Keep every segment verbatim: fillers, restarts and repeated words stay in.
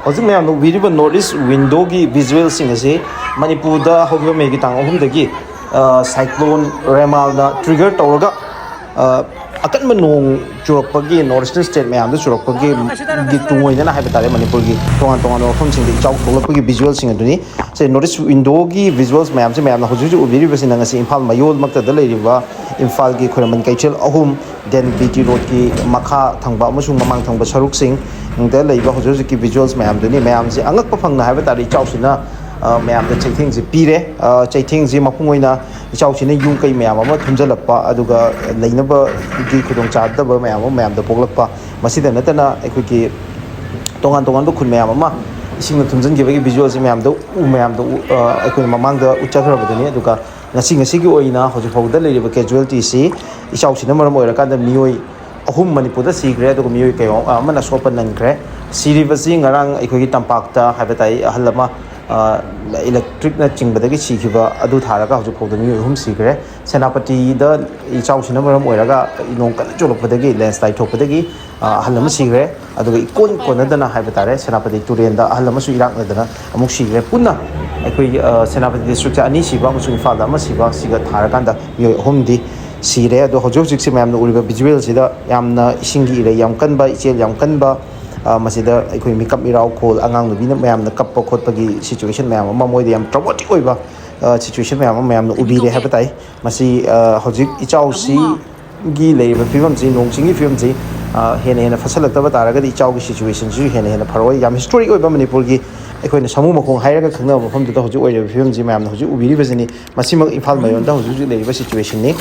ꯍꯧꯖꯤꯛ ꯃꯌꯥꯝꯅ ꯎꯕꯤꯔꯤꯕ North East Windowꯒꯤ visualꯁꯤꯡ ꯑꯁꯤ ꯃꯅꯤꯄꯨꯔꯗ ꯍꯧꯈꯤꯕ ꯃꯦꯒꯤ ꯇꯥꯡ ꯑꯍꯨꯝꯗꯒꯤ, ꯑ, cyclone ꯔꯦꯃꯥꯜꯅ trigger ꯇꯧꯔꯒ, ꯑ, ꯑꯀꯟꯕ ꯅꯣꯡ ꯆꯨꯔꯛꯄꯒꯤ, North Eastern state ꯃꯌꯥꯝꯗ ꯆꯨꯔꯛꯄꯒꯤ ꯒꯤ ꯇꯨꯡ ꯑꯣꯏꯅꯅ ꯍꯥꯏꯕ ꯇꯥꯔꯦ, ꯃꯅꯤꯄꯨꯔꯒꯤ ꯇꯣꯉꯥꯟ ꯇꯣꯉꯥꯟꯕ ꯃꯐꯝꯁꯤꯡꯗ ꯏꯆꯥꯎ ꯊꯣꯛꯂꯛꯄꯒꯤ visualꯁꯤꯡ ꯑꯗꯨꯅꯤ꯫ ꯁꯦ, North East Windowꯒꯤ visuals ꯃꯌꯥꯝꯁꯦ ꯃꯌꯥꯝꯅ ꯍꯧꯖꯤꯛ ꯍꯧꯖꯤꯛ ꯎꯕꯤꯔꯤꯕꯁꯤꯅ ꯉꯁꯤ ꯏꯝꯐꯥꯜ ꯃꯌꯣꯜꯃꯛꯇꯗ ꯂꯩꯔꯤꯕ ꯏꯝꯐꯥꯜꯒꯤ ꯈꯨꯔꯝꯕꯟ ꯀꯩꯊꯦꯜ ꯑꯍꯨꯝ, then B T Roadꯀꯤ ꯃꯈꯥ ꯊꯪꯕ ꯑꯃꯁꯨꯡ ꯃꯃꯥꯡ ꯊꯪꯕ ꯁꯔꯨꯛꯁꯤꯡꯗ ꯂꯩꯕ ꯍꯧꯖꯤꯛ ꯍꯧꯖꯤꯛꯀꯤ visuals ꯃꯌꯥꯝꯗꯨꯅꯤ꯫ ꯃꯌꯥꯝꯁꯦ ꯑꯉꯛꯄ ꯐꯪꯅ ꯍꯥꯏꯕ ꯇꯥꯔꯦ, ꯏꯆꯥꯎꯁꯤꯅ, ꯑ, ꯃꯌꯥꯝꯗ ꯆꯩꯊꯦꯡꯁꯦ ꯄꯤꯔꯦ꯫ ꯑ, ꯆꯩꯊꯦꯡꯁꯤ ꯃꯄꯨꯡ ꯑꯣꯏꯅ ꯏꯆꯥꯎꯁꯤꯅ ꯌꯨꯝ ꯀꯩ ꯃꯌꯥꯝ ꯑꯃ ꯊꯨꯝꯖꯤꯜꯂꯛꯄ, ꯑꯗꯨꯒ ꯂꯩꯅꯕꯒꯤ ꯈꯨꯗꯣꯡꯆꯥꯗꯕ ꯃꯌꯥꯝ ꯑꯃ ꯃꯌꯥꯝꯗ ꯄꯣꯛꯂꯛꯄ꯫ ꯃꯁꯤꯗ ꯅꯠꯇꯅ ꯑꯩꯈꯣꯏꯒꯤ ꯇꯣꯉꯥꯟ ꯇꯣꯉꯥꯟꯕ ꯈꯨꯟ ꯃꯌꯥꯝ ꯑꯃ ꯏꯁꯤꯡꯅ ꯊꯨꯝꯖꯤꯟꯈꯤꯕꯒꯤ visualꯁꯤ ꯃꯌꯥꯝꯗ ꯎ-, ꯃꯌꯥꯝꯗ ꯎ-, ꯑ, ꯑꯩꯈꯣꯏꯅ ꯃꯃꯥꯡꯗ ꯎꯠꯆꯈ꯭ꯔꯕꯗꯨꯅꯤ꯫ ꯑꯗꯨꯒ ꯉꯁꯤ, ꯉꯁꯤꯒꯤ ꯑꯣꯏꯅ ꯍꯧꯖꯤꯛ ꯐꯥꯎꯕꯗ ꯂꯩꯔꯤꯕ casualtyꯁꯤ ꯏꯆꯥꯎꯁꯤꯅ ꯃꯔꯝ ꯑꯣꯏꯔꯀꯥꯟꯗ ꯃꯤꯑꯣꯏ ꯑꯍꯨꯝ ꯃꯅꯤꯄꯨꯔꯗ ꯁꯤꯈ꯭ꯔꯦ, ꯑꯗꯨꯒ ꯃꯤꯑꯣꯏ ꯀꯌꯥ ꯑꯃꯅ ꯑꯁꯣꯛꯄ ꯅꯪꯈ꯭ꯔꯦ꯫ ꯁꯤꯔꯤꯕꯁꯤ ꯉꯔꯥꯡ ꯑꯩꯈꯣꯏꯒꯤ ꯇꯝꯄꯥꯛꯇ ꯍꯥꯏꯕ ꯇꯥꯏ, ꯑꯍꯜ ꯑꯃ, ꯑ, electricꯅ ꯆꯤꯡꯕꯗꯒꯤ ꯁꯤꯈꯤꯕ ꯑꯗꯨ ꯊꯥꯔꯒ ꯍꯧꯖꯤꯛ ꯐꯥꯎꯗ ꯃꯤꯑꯣꯏ ꯑꯍꯨꯝ ꯁꯤꯈ꯭ꯔꯦ꯫ ꯁꯦꯅꯥꯄꯇꯤꯗ ꯏꯆꯥꯎꯁꯤꯅ ꯃꯔꯝ ꯑꯣꯏꯔꯒ ꯅꯣꯡ ꯀꯟꯅ ꯆꯨꯔꯛꯄꯗꯒꯤ, landslide ꯊꯣꯛꯄꯗꯒꯤ, ꯑ, ꯑꯍꯜ ꯑꯃ ꯁꯤꯈ꯭ꯔꯦ꯫ ꯑꯗꯨꯒ ꯏꯀꯣꯟ ꯀꯣꯟꯅꯗꯅ ꯍꯥꯏꯕ ꯇꯥꯔꯦ, ꯁꯦꯅꯥꯄꯇꯤ ꯇꯨꯔꯦꯟꯗ ꯑꯍꯜ ꯑꯃꯁꯨ ꯏꯔꯥꯛꯅꯗꯅ ꯑꯃꯨꯛ ꯁꯤꯈ꯭ꯔꯦ꯫ ꯄꯨꯟꯅ ꯑꯩꯈꯣꯏꯒꯤ, ꯑ, ꯁꯦꯅꯥꯄꯇꯤ districtꯁꯦ ꯑꯅꯤ ꯁꯤꯕ ꯑꯃꯁꯨꯡ ꯏꯝꯐꯥꯜꯗ ꯑꯃ ꯁꯤꯕ, ꯁꯤꯒ ꯊꯥꯔꯀꯥꯟꯗ ꯃꯤꯑꯣꯏ ꯑꯍꯨꯝꯗꯤ ꯁꯤꯔꯦ꯫ ꯑꯗꯣ ꯍꯧꯖꯤꯛ ꯍꯧꯖꯤꯛꯁꯦ ꯃꯌꯥꯝꯅ ꯎꯔꯤꯕ visualꯁꯤꯗ ꯌꯥꯝꯅ ꯏꯁꯤꯡꯒꯤ ꯏꯔꯩ ꯌꯥꯝ ꯀꯟꯕ, ꯏꯆꯦꯜ ꯌꯥꯝ ꯀꯟꯕ, ꯑ, ꯃꯁꯤꯗ ꯑꯩꯈꯣꯏ ꯃꯤꯀꯞ ꯃꯤꯔꯥꯎ ꯈꯣꯜ, ꯑꯉꯥꯡ ꯅꯨꯕꯤꯅ ꯃꯌꯥꯝꯅ ꯀꯞꯄ ꯈꯣꯠꯄꯒꯤ situation ꯃꯌꯥꯝ ꯑꯃ, ꯃꯣꯏꯗ ꯌꯥꯝ traumatic ꯑꯣꯏꯕ, ꯑ, situation ꯃꯌꯥꯝ ꯑꯃ ꯃꯌꯥꯝꯅ ꯎꯕꯤꯔꯦ ꯍꯥꯏꯕ ꯇꯥꯏ꯫ ꯃꯁꯤ, ꯑ, ꯍꯧꯖꯤꯛ ꯏꯆꯥꯎꯁꯤꯒꯤ ꯂꯩꯔꯤꯕ ꯐꯤꯕꯝꯁꯤ, ꯅꯣꯡ ꯆꯤꯡꯒꯤ ꯐꯤꯕꯝꯁꯤ, ꯑ, ꯍꯦꯟꯅ ꯍꯦꯟꯅ ꯐꯠꯁꯜꯂꯛꯇꯕ ꯇꯥꯔꯒꯗꯤ ꯏꯆꯥꯎꯒꯤ situationꯁꯤꯁꯨ ꯍꯦꯟꯅ ꯍꯦꯟꯅ ꯐꯔꯛꯑꯣꯏ꯫ ꯌꯥꯝ historic ꯑꯣꯏꯕ ꯃꯅꯤꯄꯨꯔꯒꯤ ꯑꯩꯈꯣꯏꯅ ꯁꯥꯃꯨ ꯃꯈꯣꯡ ꯍꯥꯏꯔꯒ ꯈꯪꯅꯕ ꯃꯐꯝꯗꯨꯗ ꯍꯧꯖꯤꯛ ꯑꯣꯏꯔꯤꯕ ꯐꯤꯕꯝꯁꯤ ꯃꯌꯥꯝꯅ ꯍꯧꯖꯤꯛ ꯎꯕꯤꯔꯤꯕꯁꯤꯅꯤ꯫ ꯃꯁꯤꯃꯛ ꯏꯝꯐꯥꯜ ꯃꯌꯣꯟꯗ ꯍꯧꯖꯤꯛ ꯍꯧꯖꯤꯛ ꯂꯩꯔꯤꯕ situationꯅꯤ꯫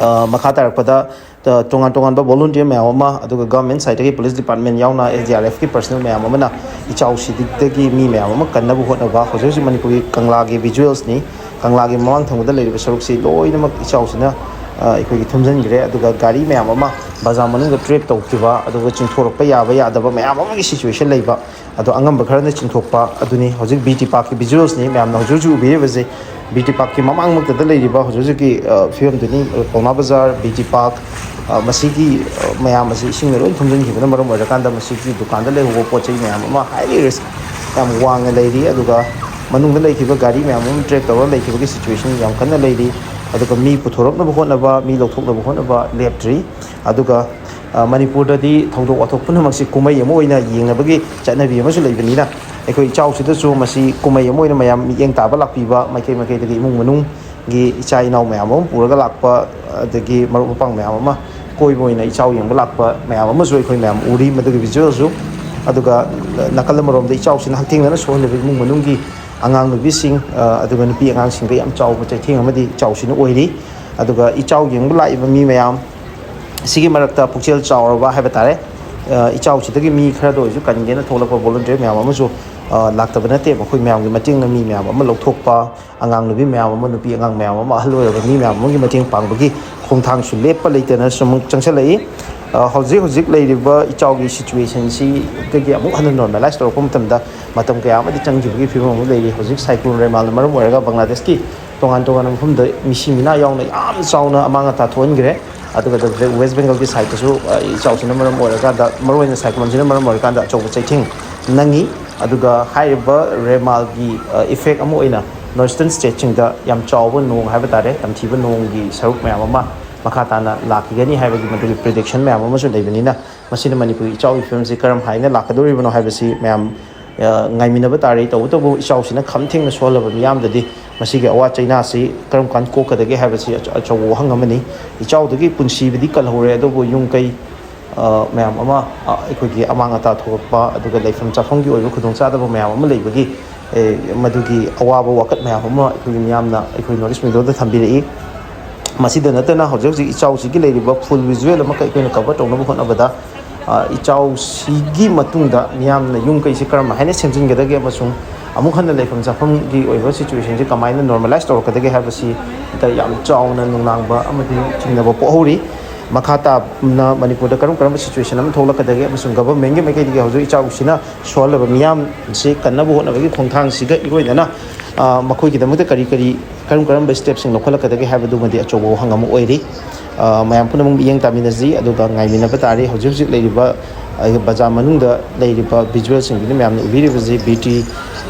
ꯑ, ꯃꯈꯥ ꯇꯥꯔꯛꯄꯗ, ꯑ, ꯇꯣꯉꯥꯟ ꯇꯣꯉꯥꯟꯕ volunteer ꯃꯌꯥꯝ ꯑꯃ, ꯑꯗꯨꯒ government sideꯇꯒꯤ police department ꯌꯥꯎꯅ S D R Fꯀꯤ personnel ꯃꯌꯥꯝ ꯑꯃꯅ ꯏꯆꯥꯎꯁꯤꯗꯒꯤ ꯃꯤ ꯃꯌꯥꯝ ꯑꯃ ꯀꯟꯅꯕ ꯍꯣꯠꯅꯕ꯫ ꯍꯧꯖꯤꯛ ꯍꯧꯖꯤꯛ ꯃꯅꯤꯄꯨꯔꯒꯤ ꯀꯪꯂꯥꯒꯤ visualsꯅꯤ꯫ ꯀꯪꯂꯥꯒꯤ ꯃꯃꯥꯡ ꯊꯪꯕꯗ ꯂꯩꯔꯤꯕ ꯁꯔꯨꯛꯁꯤ ꯂꯣꯏꯅꯃꯛ ꯏꯆꯥꯎꯁꯤꯅ ꯑ, ꯑꯩꯈꯣꯏꯒꯤ ꯊꯨꯝꯖꯤꯟꯈ꯭ꯔꯦ꯫ ꯑꯗꯨꯒ ꯒꯥꯔꯤ ꯃꯌꯥꯝ ꯑꯃ ꯕꯖꯥꯔ ꯃꯅꯨꯡꯗ ꯇ꯭ꯔꯦꯞ ꯇꯧꯈꯤꯕ, ꯑꯗꯨꯒ ꯆꯤꯡꯊꯣꯔꯛꯄ ꯌꯥꯕ ꯌꯥꯗꯕ ꯃꯌꯥꯝ ꯑꯃꯒꯤ ꯁꯤꯆꯨꯋꯦꯁꯟ ꯂꯩꯕ, ꯑꯗꯣ ꯑꯉꯝꯕ ꯈꯔꯅ ꯆꯤꯡꯊꯣꯛꯄ ꯑꯗꯨꯅꯤ꯫ ꯍꯧꯖꯤꯛ ꯕꯤ ꯇꯤ ꯄꯥꯔꯛꯀꯤ ꯚꯤꯖꯨꯋꯦꯜꯁꯅꯤ ꯃꯌꯥꯝꯅ ꯍꯧꯖꯤꯛ ꯍꯧꯖꯤꯛ ꯎꯕꯤꯔꯤꯕꯁꯦ꯫ ꯕꯤ ꯇꯤ ꯄꯥꯔꯛꯀꯤ ꯃꯃꯥꯡꯃꯛꯇꯗ ꯂꯩꯔꯤꯕ ꯍꯧꯖꯤꯛ ꯍꯧꯖꯤꯛꯀꯤ, ꯑ, ꯐꯤꯕꯝꯗꯨꯅꯤ꯫ ꯄꯥꯎꯅꯥ ꯕꯖꯥꯔ, ꯕꯤ ꯇꯤ ꯄꯥꯔꯛ, ꯑ, ꯃꯁꯤꯒꯤ, ꯑ, ꯃꯌꯥꯝ ꯑꯁꯤ ꯏꯁꯤꯡꯅ ꯂꯣꯏ ꯊꯨꯝꯖꯤꯟꯈꯤꯕꯅ ꯃꯔꯝ ꯑꯣꯏꯔꯀꯥꯟꯗ ꯃꯁꯤꯒꯤ ꯗꯨꯀꯥꯟꯗ ꯂꯩꯍꯧꯕ ꯄꯣꯠ ꯆꯩ ꯃꯌꯥꯝ ꯑꯃ ꯍꯥꯏꯂꯤ ꯔꯤꯁꯛ ꯌꯥꯝ ꯋꯥꯡꯅ ꯂꯩꯔꯤ꯫ ꯑꯗꯨꯒ ꯃꯅꯨꯡꯗ ꯂꯩꯈꯤꯕ ꯒꯥꯔꯤ ꯃꯌꯥꯝ ꯑꯃ ꯇ꯭ꯔꯦꯛ ꯇꯧꯔꯒ ꯂꯩꯈꯤꯕꯒꯤ ꯁꯤꯆꯨꯋꯦꯁꯟ ꯌꯥꯝ ꯀꯟꯅ ꯂꯩꯔꯤ꯫ ꯑꯗꯨꯒ ꯃꯤ ꯄꯨꯊꯣꯔꯛꯅꯕ ꯍꯣꯠꯅꯕ, ꯃꯤ ꯂꯧꯊꯣꯛꯅꯕ ꯍꯣꯠꯅꯕ ꯂꯦꯞꯇ꯭ꯔꯤ꯫ ꯑꯗꯨꯒ, ꯑ, ꯃꯅꯤꯄꯨꯔꯗꯗꯤ ꯊꯧꯗꯣꯛ ꯋꯥꯊꯣꯛ ꯄꯨꯝꯅꯃꯛꯁꯤ ꯀꯨꯝꯍꯩ ꯑꯃ ꯑꯣꯏꯅ ꯌꯦꯡꯅꯕꯒꯤ ꯆꯠꯅꯕꯤ ꯑꯃꯁꯨ ꯂꯩꯕꯅꯤꯅ, ꯑꯩꯈꯣꯏ ꯏꯆꯥꯎꯁꯤꯗꯁꯨ ꯃꯁꯤ ꯀꯨꯝꯍꯩ ꯑꯃ ꯑꯣꯏꯅ ꯃꯌꯥꯝ ꯃꯤꯠꯌꯦꯡ ꯇꯥꯕ ꯂꯥꯛꯄꯤꯕ, ꯃꯥꯏꯀꯩ ꯃꯥꯏꯀꯩꯗꯒꯤ ꯏꯃꯨꯡ ꯃꯅꯨꯡꯒꯤ ꯏꯆꯥ ꯏꯅꯥꯎ ꯃꯌꯥꯝ ꯑꯃ ꯄꯨꯔꯒ ꯂꯥꯛꯄ, ꯑꯗꯒꯤ ꯃꯔꯨꯞ ꯃꯄꯥꯡ ꯃꯌꯥꯝ ꯑꯃ ꯀꯣꯏꯕ ꯑꯣꯏꯅ ꯏꯆꯥꯎ ꯌꯦꯡꯕ ꯂꯥꯛꯄ ꯃꯌꯥꯝ ꯑꯃꯁꯨ ꯑꯩꯈꯣꯏ ꯃꯌꯥꯝ ꯎꯔꯤ꯫ ꯃꯗꯨꯒꯤ ꯚꯤꯖꯨꯋꯦꯜꯁꯨ꯫ ꯑꯗꯨꯒ ꯅꯥꯀꯜ ꯑꯃꯔꯣꯝꯗ ꯏꯆꯥꯎꯁꯤꯅ ꯍꯛꯊꯦꯡꯅꯅ ꯁꯣꯛꯍꯜꯂꯤꯕ ꯏꯃꯨꯡ ꯃꯅꯨꯡꯒꯤ ꯑꯉꯥꯡ ꯅꯨꯕꯤꯁꯤꯡ, ꯑ, ꯑꯗꯨꯒ ꯅꯨꯄꯤ ꯑꯉꯥꯡꯁꯤꯡꯗ ꯌꯥꯝ ꯆꯥꯎꯕ ꯆꯩꯊꯦꯡ ꯑꯃꯗꯤ ꯏꯆꯥꯎꯁꯤꯅ ꯑꯣꯏꯔꯤ꯫ ꯑꯗꯨꯒ ꯏꯆꯥꯎ ꯌꯦꯡꯕ ꯂꯥꯛꯏꯕ ꯃꯤ ꯃꯌꯥꯝ ꯁꯤꯒꯤ ꯃꯔꯛꯇ ꯄꯨꯛꯆꯦꯜ ꯆꯥꯎꯔꯕ ꯍꯥꯏꯕ ꯇꯥꯔꯦ, ꯑ, ꯏꯆꯥꯎꯁꯤꯗꯒꯤ ꯃꯤ ꯈꯔꯗ ꯑꯣꯏꯔꯁꯨ ꯀꯟꯒꯦꯅ ꯊꯣꯛꯂꯛꯄ ꯚꯣꯂꯨꯟꯇꯤꯌꯔ ꯃꯌꯥꯝ ꯑꯃꯁꯨ, ꯑ, ꯂꯥꯛꯇꯕ ꯅꯠꯇꯦ꯫ ꯃꯈꯣꯏ ꯃꯌꯥꯝꯒꯤ ꯃꯇꯦꯡꯅ ꯃꯤ ꯃꯌꯥꯝ ꯑꯃ ꯂꯧꯊꯣꯛꯄ, ꯑꯉꯥꯡ ꯅꯨꯄꯤ ꯃꯌꯥꯝ ꯑꯃ, ꯅꯨꯄꯤ ꯑꯉꯥꯡ ꯃꯌꯥꯝ ꯑꯃ, ꯑꯍꯜ ꯑꯣꯏꯔꯕ ꯃꯤ ꯃꯌꯥꯝ ꯑꯃꯒꯤ ꯃꯇꯦꯡ ꯄꯥꯡꯕꯒꯤ ꯈꯣꯡꯊꯥꯡꯁꯨ ꯂꯦꯞꯄ ꯂꯩꯇꯅ ꯁꯨꯝ ꯆꯪꯁꯤꯜꯂꯛꯏ꯫ ꯑ, ꯍꯧꯖꯤꯛ ꯍꯧꯖꯤꯛ ꯂꯩꯔꯤꯕ ꯏꯆꯥꯎꯒꯤ ꯁꯤꯆꯨꯋꯦꯁꯟꯁꯤꯗꯒꯤ ꯑꯃꯨꯛ ꯍꯟꯅ ꯅꯣꯔꯃꯦꯂꯥꯏꯁ ꯇꯧꯔꯛꯄ ꯃꯇꯝꯗ ꯃꯇꯝ ꯀꯌꯥ ꯑꯃꯗꯤ ꯆꯪꯈꯤꯕꯒꯤ ꯐꯤꯕꯝ ꯑꯃ ꯂꯩꯔꯤ꯫ ꯍꯧꯖꯤꯛ ꯁꯥꯏꯀ꯭ꯂꯣꯟ ꯔꯦꯃꯥꯜꯅ ꯃꯔꯝ ꯑꯣꯏꯔꯒ ꯕꯪꯒ꯭ꯂꯥꯗꯦꯁꯀꯤ ꯇꯣꯉꯥꯟ ꯇꯣꯉꯥꯟꯕ ꯃꯐꯝꯗ ꯃꯤꯁꯤ ꯃꯤꯅꯥ ꯌꯥꯎꯅ ꯌꯥꯝ ꯆꯥꯎꯅ ꯑꯃꯥꯡ ꯑꯇꯥ ꯊꯣꯛꯍꯟꯈ꯭ꯔꯦ꯫ ꯑꯗꯨꯒ ꯋꯦꯁ ꯕꯦꯡꯒꯜꯒꯤ ꯁꯥꯏꯠꯇꯁꯨ, ꯑ, ꯏꯆꯥꯎꯁꯤꯅ ꯃꯔꯝ ꯑꯣꯏꯔꯀꯥꯟꯗ, ꯃꯔꯨꯑꯣꯏꯅ ꯁꯥꯏꯀ꯭ꯂꯣꯟꯁꯤꯅ ꯃꯔꯝ ꯑꯣꯏꯔꯀꯥꯟꯗ ꯑꯆꯧꯕ ꯆꯩꯊꯦꯡ ꯅꯪꯉꯤ꯫ ꯑꯗꯨꯒ ꯍꯥꯏꯔꯤꯕ ꯔꯦꯃꯥꯜꯒꯤ, ꯑ, ꯏꯐꯦꯛ ꯑꯃ ꯑꯣꯏꯅ ꯅꯣꯔꯠ ꯏꯁꯇꯔꯟ ꯁ꯭ꯇꯦꯠꯁꯤꯡꯗ ꯌꯥꯝ ꯆꯥꯎꯕ ꯅꯣꯡ ꯍꯥꯏꯕ ꯇꯥꯔꯦ, ꯇꯝꯊꯤꯕ ꯅꯣꯡꯒꯤ ꯁꯔꯨꯛ ꯃꯌꯥꯝ ꯑꯃ ꯃꯈꯥ ꯇꯥꯅ ꯂꯥꯛꯈꯤꯒꯅꯤ ꯍꯥꯏꯕꯒꯤ ꯃꯗꯨꯒꯤ ꯄ꯭ꯔꯤꯗꯤꯛꯁꯟ ꯃꯌꯥꯝ ꯑꯃꯁꯨ ꯂꯩꯕꯅꯤꯅ, ꯃꯁꯤꯅ ꯃꯅꯤꯄꯨꯔꯒꯤ ꯏꯆꯥꯎꯒꯤ ꯐꯤꯕꯝꯁꯤ ꯀꯔꯝ ꯍꯥꯏꯅ ꯂꯥꯛꯀꯗꯧꯔꯤꯕꯅꯣ ꯍꯥꯏꯕꯁꯤ ꯃꯌꯥꯝ, ꯑ, ꯉꯥꯏꯃꯤꯟꯅꯕ ꯇꯥꯔꯦ꯫ ꯇꯧꯕꯇꯕꯨ ꯏꯆꯥꯎꯁꯤꯅ ꯈꯝ ꯊꯦꯡꯅ ꯁꯣꯛꯍꯜꯂꯕ ꯃꯤꯌꯥꯝꯗꯗꯤ ꯃꯁꯤꯒꯤ ꯑꯋꯥ ꯆꯩꯅꯥꯁꯤ ꯀꯔꯝ ꯀꯥꯟ ꯀꯣꯛꯀꯗꯒꯦ ꯍꯥꯏꯕꯁꯤ ꯑꯆ-, ꯑꯆꯧꯕ ꯋꯥꯍꯪ ꯑꯃꯅꯤ꯫ ꯏꯆꯥꯎꯗꯒꯤ ꯄꯨꯟꯁꯤꯕꯨꯗꯤ ꯀꯜꯍꯧꯔꯦ, ꯑꯗꯨꯕꯨ ꯌꯨꯝ ꯀꯩ, ꯑ, ꯃꯌꯥꯝ ꯑꯃ, ꯑ, ꯑꯩꯈꯣꯏꯒꯤ ꯑꯃꯥꯡ ꯑꯇꯥ ꯊꯣꯛꯂꯛꯄ, ꯑꯗꯨꯒ ꯂꯩꯐꯝ ꯆꯥꯐꯝꯒꯤ ꯑꯣꯏꯕ ꯈꯨꯗꯣꯡꯆꯥꯗꯕ ꯃꯌꯥꯝ ꯑꯃ ꯂꯩꯕꯒꯤ, ꯑꯦ, ꯃꯗꯨꯒꯤ ꯑꯋꯥꯕ ꯋꯥꯀꯠ ꯃꯌꯥꯝ ꯑꯃ ꯑꯩꯈꯣꯏꯒꯤ ꯃꯤꯌꯥꯝꯅ ꯑꯩꯈꯣꯏ ꯅꯣꯔꯠ ꯏꯁ ꯃꯤꯗꯜꯗ ꯊꯝꯕꯤꯔꯛꯏ꯫ ꯃꯁꯤꯗ ꯅꯠꯇꯅ ꯍꯧꯖꯤꯛ ꯍꯧꯖꯤꯛ ꯏꯆꯥꯎꯁꯤꯒꯤ ꯂꯩꯔꯤꯕ ꯐꯨꯜ ꯚꯤꯖꯨꯋꯦꯜ ꯑꯃꯈꯛ ꯑꯩꯈꯣꯏꯅ ꯀꯚꯔ ꯇꯧꯅꯕ ꯍꯣꯠꯅꯕꯗ, ꯑ, ꯏꯆꯥꯎꯁꯤꯒꯤ ꯃꯇꯨꯡꯗ ꯃꯤꯌꯥꯝꯅ ꯌꯨꯝ ꯀꯩꯁꯤ ꯀꯔꯝ ꯍꯥꯏꯅ ꯁꯦꯝꯖꯤꯟꯒꯗꯒꯦ ꯑꯃꯁꯨꯡ ꯑꯃꯨꯛ ꯍꯟꯅ ꯂꯩꯐꯝ ꯆꯥꯐꯝꯒꯤ ꯑꯣꯏꯕ ꯁꯤꯆꯨꯋꯦꯁꯟꯁꯤ ꯀꯃꯥꯏꯅ ꯅꯣꯔꯃꯦꯂꯥꯏꯁ ꯇꯧꯔꯛꯀꯗꯒꯦ ꯍꯥꯏꯕꯁꯤꯗ ꯌꯥꯝ ꯆꯥꯎꯅ ꯅꯨꯡꯅꯥꯡꯕ ꯑꯃꯗꯤ ꯆꯤꯡꯅꯕ ꯄꯣꯛꯍꯧꯔꯤ꯫ ꯃꯈꯥ ꯇꯥꯅ ꯃꯅꯤꯄꯨꯔꯗ ꯀꯔꯝ ꯀꯔꯝꯕ ꯁꯤꯆꯨꯋꯦꯁꯟ ꯑꯃ ꯊꯣꯛꯂꯛꯀꯗꯒꯦ ꯑꯃꯁꯨꯡ ꯒꯚꯔꯟꯃꯦꯟꯒꯤ ꯃꯥꯏꯀꯩꯗꯒꯤ ꯍꯧꯖꯤꯛ ꯏꯆꯥꯎꯁꯤꯅ ꯁꯣꯛꯍꯜꯂꯕ ꯃꯤꯌꯥꯝꯁꯤ ꯀꯟꯅꯕ ꯍꯣꯠꯅꯕꯒꯤ ꯈꯣꯡꯊꯥꯡꯁꯤꯒ ꯏꯔꯣꯏꯅꯅ, ꯑ, ꯃꯈꯣꯏꯒꯤꯗꯃꯛꯇ ꯀꯔꯤ ꯀꯔꯤ, ꯀꯔꯝ ꯀꯔꯝꯕ ꯁ꯭ꯇꯦꯞꯁꯤꯡ ꯂꯧꯈꯠꯂꯛꯀꯗꯒꯦ ꯍꯥꯏꯕꯗꯨꯃꯗꯤ ꯑꯆꯧꯕ ꯋꯥꯍꯪ ꯑꯃ ꯑꯣꯏꯔꯤ꯫ ꯑ, ꯃꯌꯥꯝ ꯄꯨꯝꯅꯃꯛ ꯃꯤꯠꯌꯦꯡ ꯇꯥꯃꯤꯟꯅꯁꯤ, ꯑꯗꯨꯒ ꯉꯥꯏꯃꯤꯟꯅꯕ ꯇꯥꯔꯤ꯫ ꯍꯧꯖꯤꯛ ꯍꯧꯖꯤꯛ ꯂꯩꯔꯤꯕ, ꯑ, ꯕꯖꯥꯔ ꯃꯅꯨꯡꯗ ꯂꯩꯔꯤꯕ ꯚꯤꯖꯨꯋꯦꯜꯁꯤꯡꯗꯨꯅ ꯃꯌꯥꯝꯅ ꯎꯕꯤꯔꯤꯕꯁꯤ ꯕꯤ ꯇꯤ,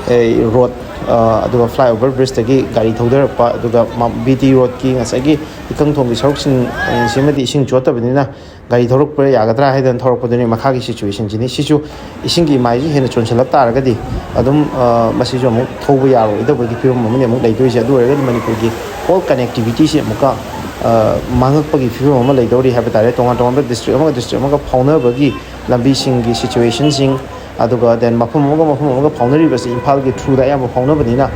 ꯑꯦ, ꯔꯣꯗ, ꯑ, ꯑꯗꯨꯒ ꯐ꯭ꯂꯥꯏꯑꯣꯚꯔ ꯕ꯭ꯔꯤꯖꯇꯒꯤ ꯒꯥꯔꯤ ꯊꯧꯗꯔꯛꯄ, ꯑꯗꯨꯒ ꯃ-, ꯕꯤ ꯇꯤ ꯔꯣꯗꯀꯤ ꯉꯁꯥꯏꯒꯤ ꯏꯀꯪ ꯊꯣꯡꯒꯤ ꯁꯔꯨꯛꯁꯤꯡ, ꯑ, ꯁꯤꯃꯗꯤ ꯏꯁꯤꯡ ꯆꯣꯠꯇꯕꯅꯤꯅ ꯒꯥꯔꯤ ꯊꯧꯔꯛꯄ ꯌꯥꯒꯗ꯭ꯔꯥ ꯍꯥꯏꯗꯅ ꯊꯧꯔꯛꯄꯗꯨꯅꯤ꯫ ꯃꯈꯥꯒꯤ ꯁꯤꯆꯨꯋꯦꯁꯟꯁꯤꯅꯤ꯫ ꯁꯤꯁꯨ ꯏꯁꯤꯡꯒꯤ ꯏꯃꯥꯏꯁꯤ ꯍꯦꯟꯅ ꯆꯣꯟꯁꯤꯜꯂꯛ ꯇꯥꯔꯒꯗꯤ ꯑꯗꯨꯝ, ꯑ, ꯃꯁꯤꯁꯨ ꯑꯃꯨꯛ ꯊꯧꯕ ꯌꯥꯔꯣꯏꯗꯕꯒꯤ ꯐꯤꯕꯝ ꯑꯃꯅꯤ ꯑꯃꯨꯛ ꯂꯩꯗꯣꯏꯁꯦ꯫ ꯑꯗꯨ ꯑꯣꯏꯔꯒꯗꯤ ꯃꯅꯤꯄꯨꯔꯒꯤ ꯍꯣꯜ ꯀꯅꯦꯛꯇꯤꯚꯤꯇꯤꯁꯤ ꯑꯃꯨꯛꯀ, ꯑ, ꯃꯥꯡꯉꯛꯄꯒꯤ ꯐꯤꯕꯝ ꯑꯃ ꯂꯩꯗꯧꯔꯤ ꯍꯥꯏꯕ ꯇꯥꯔꯦ꯫ ꯇꯣꯉꯥꯟ ꯇꯣꯉꯥꯟꯕ ꯗꯤꯁꯇ꯭ꯔꯤꯛ ꯑꯃꯒ ꯗꯤꯁꯇ꯭ꯔꯤꯛ ꯑꯃꯒ ꯐꯥꯎꯅꯕꯒꯤ ꯂꯝꯕꯤꯁꯤꯡꯒꯤ ꯁꯤꯆꯨꯋꯦꯁꯟꯁꯤꯡ, ꯑꯗꯨꯒ then ꯃꯐꯝ ꯑꯃꯒ ꯃꯐꯝ ꯑꯃꯒ ꯐꯥꯎꯅꯔꯤꯕꯁꯤ ꯏꯝꯐꯥꯜꯒꯤ ꯊ꯭ꯔꯨꯗ ꯑꯌꯥꯝꯕ ꯐꯥꯎꯅꯕꯅꯤꯅ,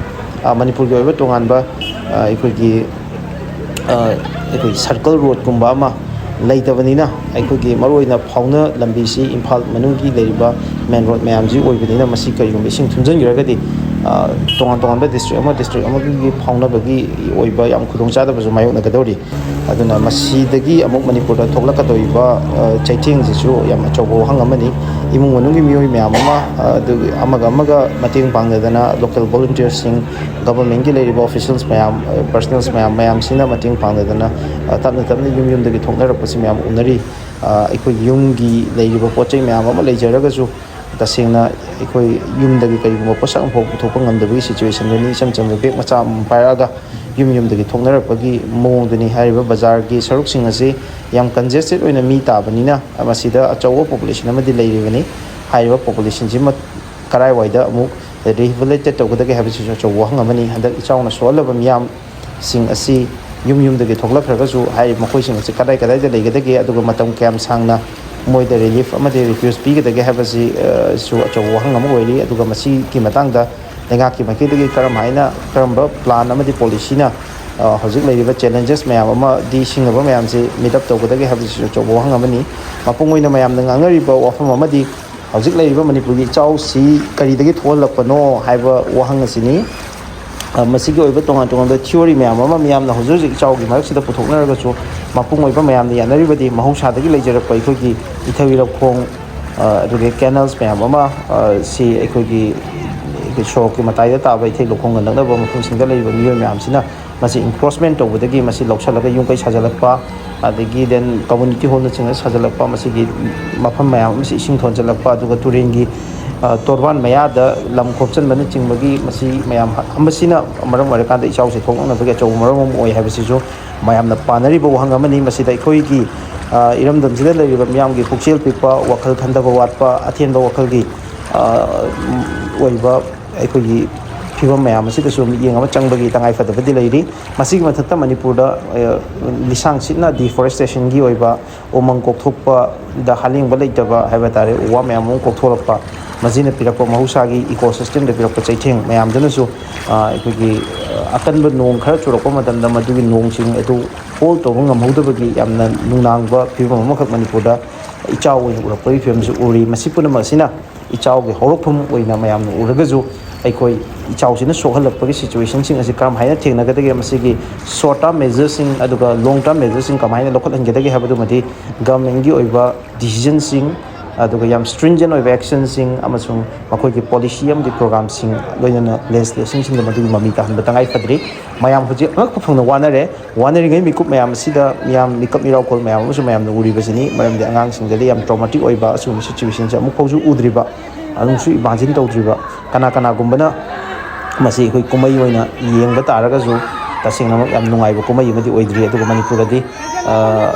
ꯑ, ꯃꯅꯤꯄꯨꯔꯒꯤ ꯑꯣꯏꯕ ꯇꯣꯉꯥꯟꯕ, ꯑ, ꯑꯩꯈꯣꯏꯒꯤ, ꯑ, ꯑꯩꯈꯣꯏꯒꯤ ꯁꯔꯀꯜ ꯔꯣꯗꯀꯨꯝꯕ ꯑꯃ ꯂꯩꯇꯕꯅꯤꯅ, ꯑꯩꯈꯣꯏꯒꯤ ꯃꯔꯨꯑꯣꯏꯅ ꯐꯥꯎꯅ ꯂꯝꯕꯤꯁꯤ ꯏꯝꯐꯥꯜ ꯃꯅꯨꯡꯒꯤ ꯂꯩꯔꯤꯕ ꯃꯦꯟ ꯔꯣꯗ ꯃꯌꯥꯝꯁꯤ ꯑꯣꯏꯕꯅꯤꯅ, ꯃꯁꯤ ꯀꯔꯤꯒꯨꯝꯕ ꯏꯁꯤꯡ ꯊꯨꯝꯖꯤꯟꯈ꯭ꯔꯒꯗꯤ, ꯑ, ꯇꯣꯉꯥꯟ ꯇꯣꯉꯥꯟꯕ ꯗꯤꯁꯇ꯭ꯔꯤꯛ ꯑꯃ ꯗꯤꯁꯇ꯭ꯔꯤꯛ ꯑꯃꯒꯤ ꯐꯥꯎꯅꯕꯒꯤ ꯑꯣꯏꯕ ꯌꯥꯝ ꯈꯨꯗꯣꯡꯆꯥꯗꯕꯁꯨ ꯃꯥꯌꯣꯛꯅꯒꯗꯧꯔꯤ꯫ ꯑꯗꯨꯅ ꯃꯁꯤꯗꯒꯤ ꯑꯃꯨꯛ ꯃꯅꯤꯄꯨꯔꯗ ꯊꯣꯛꯂꯛꯀꯗꯧꯔꯤꯕ, ꯑ, ꯆꯩꯊꯦꯡꯁꯤꯁꯨ ꯌꯥꯝ ꯑꯆꯧꯕ ꯋꯥꯍꯪ ꯑꯃꯅꯤ꯫ ꯏꯃꯨꯡ ꯃꯅꯨꯡꯒꯤ ꯃꯤꯑꯣꯏ ꯃꯌꯥꯝ ꯑꯃ, ꯑ, ꯑꯗꯨꯒ ꯑꯃꯒ ꯑꯃꯒ ꯃꯇꯦꯡ ꯄꯥꯡꯅꯗꯅ, ꯂꯣꯀꯦꯜ ꯚꯣꯂꯨꯟꯇꯤꯌꯔꯁꯤꯡ, ꯒꯚꯔꯟꯃꯦꯟꯒꯤ ꯂꯩꯔꯤꯕ ꯑꯣꯐꯤꯁꯤꯌꯦꯜꯁ ꯃꯌꯥꯝ, ꯑ, ꯄꯔꯁꯅꯦꯜꯁ ꯃꯌꯥꯝ, ꯃꯌꯥꯝꯁꯤꯅ ꯃꯇꯦꯡ ꯄꯥꯡꯅꯗꯅ, ꯑ, ꯇꯞꯅ ꯇꯞꯅ ꯌꯨꯝ ꯌꯨꯝꯗꯒꯤ ꯊꯣꯛꯅꯔꯛꯄꯁꯤ ꯃꯌꯥꯝ ꯎꯅꯔꯤ꯫ ꯑ, ꯑꯩꯈꯣꯏꯒꯤ ꯌꯨꯝꯒꯤ ꯂꯩꯔꯤꯕ ꯄꯣꯠ ꯆꯩ ꯃꯌꯥꯝ ꯑꯃ ꯂꯩꯖꯔꯒꯁꯨ, ꯇꯁꯦꯡꯅ ꯑꯩꯈꯣꯏ ꯌꯨꯝꯗꯒꯤ ꯀꯔꯤꯒꯨꯝꯕ ꯄꯣꯠꯁꯛ ꯑꯃꯐꯥꯎ ꯄꯨꯊꯣꯛꯄ ꯉꯝꯗꯕꯒꯤ ꯁꯤꯆꯨꯋꯦꯁꯟꯗꯨꯅꯤ꯫ ꯏꯆꯝ ꯆꯝꯕ ꯕꯦꯒ ꯃꯆꯥ ꯑꯃ ꯄꯥꯏꯔꯛꯑꯒ ꯌꯨꯝ ꯌꯨꯝꯗꯒꯤ ꯊꯣꯛꯅꯔꯛꯄꯒꯤ ꯃꯑꯣꯡꯗꯨꯅꯤ꯫ ꯍꯥꯏꯔꯤꯕ ꯕꯖꯥꯔꯒꯤ ꯁꯔꯨꯛꯁꯤꯡ ꯑꯁꯤ ꯌꯥꯝ ꯀꯟꯖꯦꯁꯇꯦꯠ ꯑꯣꯏꯅ ꯃꯤ ꯇꯥꯕꯅꯤꯅ, ꯃꯁꯤꯗ ꯑꯆꯧꯕ ꯄꯣꯄꯨꯂꯦꯁꯟ ꯑꯃꯗꯤ ꯂꯩꯔꯤꯕꯅꯤ꯫ ꯍꯥꯏꯔꯤꯕ ꯄꯣꯄꯨꯂꯦꯁꯟꯁꯤꯃ ꯀꯔꯥꯏꯋꯥꯏꯗ ꯑꯃꯨꯛ ꯔꯤꯍꯦꯕꯤꯂꯤꯇꯦꯠ ꯇꯧꯒꯗꯒꯦ ꯍꯥꯏꯕꯁꯤꯁꯨ ꯑꯆꯧꯕ ꯋꯥꯍꯪ ꯑꯃꯅꯤ꯫ ꯍꯟꯗꯛ ꯏꯆꯥꯎꯅ ꯁꯣꯛꯍꯜꯂꯕ ꯃꯤꯌꯥꯝꯁꯤꯡ ꯑꯁꯤ ꯌꯨꯝ ꯌꯨꯝꯗꯒꯤ ꯊꯣꯛꯂꯛꯈ꯭ꯔꯒꯁꯨ, ꯍꯥꯏꯔꯤꯕ ꯃꯈꯣꯏꯁꯤꯡ ꯑꯁꯤ ꯀꯗꯥꯏ ꯀꯗꯥꯏꯗ ꯂꯩꯒꯗꯒꯦ, ꯑꯗꯨꯒ ꯃꯇꯝ ꯀꯌꯥꯝ ꯁꯥꯡꯅ ꯃꯣꯏꯗ ꯔꯤꯂꯤꯐ ꯑꯃꯗꯤ ꯔꯤꯐ꯭ꯌꯨꯖ ꯄꯤꯒꯗꯒꯦ ꯍꯥꯏꯕꯁꯤ, ꯑ, ꯁꯨ ꯑꯆꯧꯕ ꯋꯥꯍꯪ ꯑꯃ ꯑꯣꯏꯔꯤ꯫ ꯑꯗꯨꯒ ꯃꯁꯤꯒꯤ ꯃꯇꯥꯡꯗ ꯂꯩꯉꯥꯛꯀꯤ ꯃꯥꯏꯀꯩꯗꯒꯤ ꯀꯔꯝ ꯍꯥꯏꯅ, ꯀꯔꯝꯕ ꯄ꯭ꯂꯥꯟ ꯑꯃꯗꯤ ꯄꯣꯂꯤꯁꯤꯅ, ꯑ, ꯍꯧꯖꯤꯛ ꯂꯩꯔꯤꯕ ꯆꯦꯂꯦꯟꯖꯦꯁ ꯃꯌꯥꯝ ꯑꯃꯗꯤ ꯁꯤꯡꯅꯕ ꯃꯌꯥꯝꯁꯤ ꯃꯤꯠ ꯑꯞ ꯇꯧꯒꯗꯒꯦ ꯍꯥꯏꯕꯁꯤꯁꯨ ꯑꯆꯧꯕ ꯋꯥꯍꯪ ꯑꯃꯅꯤ꯫ ꯃꯄꯨꯡ ꯑꯣꯏꯅ ꯃꯌꯥꯝꯅ ꯉꯥꯡꯅꯔꯤꯕ ꯋꯥꯐꯝ ꯑꯃꯗꯤ ꯍꯧꯖꯤꯛ ꯂꯩꯔꯤꯕ ꯃꯅꯤꯄꯨꯔꯒꯤ ꯏꯆꯥꯎꯁꯤ ꯀꯔꯤꯗꯒꯤ ꯊꯣꯛꯍꯜꯂꯛꯄꯅꯣ ꯍꯥꯏꯕ ꯋꯥꯍꯪ ꯑꯁꯤꯅꯤ꯫ ꯑ, ꯃꯁꯤꯒꯤ ꯑꯣꯏꯕ ꯇꯣꯉꯥꯟ ꯇꯣꯉꯥꯟꯕ theory ꯃꯌꯥꯝ ꯑꯃ ꯃꯤꯌꯥꯝꯅ ꯍꯧꯖꯤꯛ ꯍꯧꯖꯤꯛ ꯏꯆꯥꯎꯒꯤ ꯃꯔꯛꯁꯤꯗ ꯄꯨꯊꯣꯛꯅꯔꯒꯁꯨ, ꯃꯄꯨꯡ ꯑꯣꯏꯕ ꯃꯌꯥꯝꯅ ꯌꯥꯅꯔꯤꯕꯗꯤ ꯃꯍꯧꯁꯥꯗꯒꯤ ꯂꯩꯖꯔꯛꯄ ꯑꯩꯈꯣꯏꯒꯤ ꯏꯊꯩ ꯂꯧꯈꯣꯡ, ꯑ, ꯑꯗꯨꯒ canals ꯃꯌꯥꯝ ꯑꯃ, ꯑ, ꯁꯤ ꯑꯩꯈꯣꯏꯒꯤ ꯁꯣꯔꯣꯛꯀꯤ ꯃꯇꯥꯏꯗ ꯇꯥꯕ ꯏꯊꯩ ꯂꯧꯈꯣꯡꯒ ꯅꯛꯅꯕ ꯃꯐꯝꯁꯤꯡꯗ ꯂꯩꯔꯤꯕ ꯃꯤꯑꯣꯏ ꯃꯌꯥꯝꯁꯤꯅ ꯃꯁꯤ encroachment ꯇꯧꯕꯗꯒꯤ ꯃꯁꯤ ꯂꯧꯁꯤꯜꯂꯒ ꯌꯨꯝ ꯀꯩ ꯁꯥꯖꯤꯜꯂꯛꯄ, ꯑꯗꯒꯤ then community hallꯅꯆꯤꯡꯕ ꯁꯥꯖꯤꯜꯂꯛꯄ, ꯃꯁꯤꯒꯤ ꯃꯐꯝ ꯃꯌꯥꯝ ꯑꯃꯁꯤ ꯏꯁꯤꯡ ꯊꯣꯟꯖꯤꯜꯂꯛꯄ, ꯑꯗꯨꯒ ꯇꯨꯔꯦꯟꯒꯤ, ꯑ, ꯇꯣꯔꯕꯥꯟ ꯃꯌꯥꯗ ꯂꯝ ꯈꯣꯞꯆꯟꯕꯅꯆꯤꯡꯕꯒꯤ ꯃꯁꯤ ꯃꯌꯥꯝ ꯍ-, ꯃꯁꯤꯅ ꯃꯔꯝ ꯑꯣꯏꯔꯀꯥꯟꯗ ꯏꯆꯥꯎꯁꯦ ꯊꯣꯛꯂꯛꯅꯕꯒꯤ ꯑꯆꯧꯕ ꯃꯔꯝ ꯑꯃ ꯑꯣꯏ ꯍꯥꯏꯕꯁꯤꯁꯨ ꯃꯌꯥꯝꯅ ꯄꯥꯅꯔꯤꯕ ꯋꯥꯍꯪ ꯑꯃꯅꯤ꯫ ꯃꯁꯤꯗ ꯑꯩꯈꯣꯏꯒꯤ, ꯑ, ꯏꯔꯝꯗꯝꯁꯤꯗ ꯂꯩꯔꯤꯕ ꯃꯤꯌꯥꯝꯒꯤ ꯄꯨꯛꯆꯦꯜ ꯄꯤꯛꯄ, ꯋꯥꯈꯜ ꯈꯟꯊꯕ ꯋꯥꯠꯄ, ꯑꯊꯦꯟꯕ ꯋꯥꯈꯜꯒꯤ, ꯑ, ꯑꯣꯏꯕ ꯑꯩꯈꯣꯏꯒꯤ ꯐꯤꯕꯝ ꯃꯌꯥꯝ ꯑꯁꯤꯗꯁꯨ ꯃꯤꯠꯌꯦꯡ ꯑꯃ ꯆꯪꯕꯒꯤ ꯇꯉꯥꯏꯐꯗꯕꯗꯤ ꯂꯩꯔꯤ꯫ ꯃꯁꯤꯒꯤ ꯃꯊꯛꯇ ꯃꯅꯤꯄꯨꯔꯗ, ꯑ, ꯂꯤꯁꯥꯡ ꯁꯤꯠꯅ deforestationꯒꯤ ꯑꯣꯏꯕ ꯎꯃꯪ ꯀꯣꯛꯊꯣꯛꯄꯗ ꯍꯥꯂꯦꯡꯕ ꯂꯩꯇꯕ ꯍꯥꯏꯕ ꯇꯥꯔꯦ, ꯎ ꯋꯥ ꯃꯌꯥꯝ ꯑꯃ ꯀꯣꯛꯊꯣꯔꯛꯄ, ꯃꯁꯤꯅ ꯄꯤꯔꯛꯄ ꯃꯍꯧꯁꯥꯒꯤ ecosystemꯗ ꯄꯤꯔꯛꯄ ꯆꯩꯊꯦꯡ ꯃꯌꯥꯝꯗꯨꯅꯁꯨ, ꯑ, ꯑꯩꯈꯣꯏꯒꯤ, ꯑ, ꯑꯀꯟꯕ ꯅꯣꯡ ꯈꯔ ꯆꯨꯔꯛꯄ ꯃꯇꯝꯗ ꯃꯗꯨꯒꯤ ꯅꯣꯡꯁꯤꯡ ꯑꯗꯨ hold ꯇꯧꯕ ꯉꯝꯍꯧꯗꯕꯒꯤ ꯌꯥꯝꯅ ꯅꯨꯡꯅꯥꯡꯕ ꯐꯤꯕꯝ ꯑꯃꯈꯛ ꯃꯅꯤꯄꯨꯔꯗ ꯏꯆꯥꯎ ꯑꯣꯏꯅ ꯎꯔꯛꯄꯒꯤ ꯐꯤꯕꯝꯁꯨ ꯎꯔꯤ꯫ ꯃꯁꯤ ꯄꯨꯝꯅꯃꯛ ꯑꯁꯤꯅ ꯏꯆꯥꯎꯒꯤ ꯍꯧꯔꯛꯐꯝ ꯑꯣꯏꯅ ꯃꯌꯥꯝꯅ ꯎꯔꯒꯁꯨ, ꯑꯩꯈꯣꯏ ꯏꯆꯥꯎꯁꯤꯅ ꯁꯣꯛꯍꯜꯂꯛꯄꯒꯤ situationꯁꯤꯡ ꯑꯁꯤ ꯀꯔꯝ ꯍꯥꯏꯅ ꯊꯦꯡꯅꯒꯗꯒꯦ, ꯃꯁꯤꯒꯤ short term measureꯁꯤꯡ ꯑꯗꯨꯒ long term measureꯁꯤꯡ ꯀꯃꯥꯏꯅ ꯂꯧꯈꯠꯍꯟꯒꯗꯒꯦ ꯍꯥꯏꯕꯗꯨꯃꯗꯤ governmentꯀꯤ ꯑꯣꯏꯕ decisionꯁꯤꯡ, ꯑꯗꯨꯒ ꯌꯥꯝ stringent ꯑꯣꯏꯕ actionꯁꯤꯡ ꯑꯃꯁꯨꯡ ꯃꯈꯣꯏꯒꯤ policy ꯑꯃꯗꯤ programꯁꯤꯡ, ꯂꯣꯏꯅꯅ legislationꯁꯤꯡꯗ ꯃꯗꯨꯒꯤ ꯃꯃꯤ ꯇꯥꯍꯟꯕ ꯇꯉꯥꯏ ꯐꯗ꯭ꯔꯤ꯫ ꯃꯌꯥꯝ ꯍꯧꯖꯤꯛ ꯑꯉꯛꯄ ꯐꯪꯅ ꯋꯥꯅꯔꯦ꯫ ꯋꯥꯅꯔꯤꯉꯩ ꯃꯤꯀꯨꯞ ꯃꯌꯥꯝ ꯑꯁꯤꯗ ꯃꯤꯌꯥꯝ ꯃꯤꯀꯞ ꯃꯤꯔꯥꯎꯈꯣꯜ ꯃꯌꯥꯝ ꯑꯃꯁꯨ ꯃꯌꯥꯝꯅ ꯎꯔꯤꯕꯁꯤꯅꯤ꯫ ꯃꯔꯝꯗꯤ ꯑꯉꯥꯡꯁꯤꯡꯗꯗꯤ ꯌꯥꯝ traumatic ꯑꯣꯏꯕ ꯑꯁꯤꯒꯨꯝꯕ situationꯁꯦ ꯑꯃꯨꯛ ꯐꯥꯎꯁꯨ ꯎꯗ꯭ꯔꯤꯕ, ꯑꯃꯨꯛꯁꯨ imagine ꯇꯧꯗ꯭ꯔꯤꯕ, ꯀꯅꯥ ꯀꯅꯥꯒꯨꯝꯕꯅ ꯃꯁꯤ ꯑꯩꯈꯣꯏ ꯀꯨꯝꯍꯩ ꯑꯣꯏꯅ ꯌꯦꯡꯕ ꯇꯥꯔꯒꯁꯨ, ꯇꯁꯦꯡꯅꯃꯛ ꯌꯥꯝ ꯅꯨꯡꯉꯥꯏꯕ ꯀꯨꯝꯍꯩ ꯑꯃꯗꯤ ꯑꯣꯏꯗ꯭ꯔꯤ꯫ ꯑꯗꯨꯒ ꯃꯅꯤꯄꯨꯔꯗꯗꯤ, ꯑ,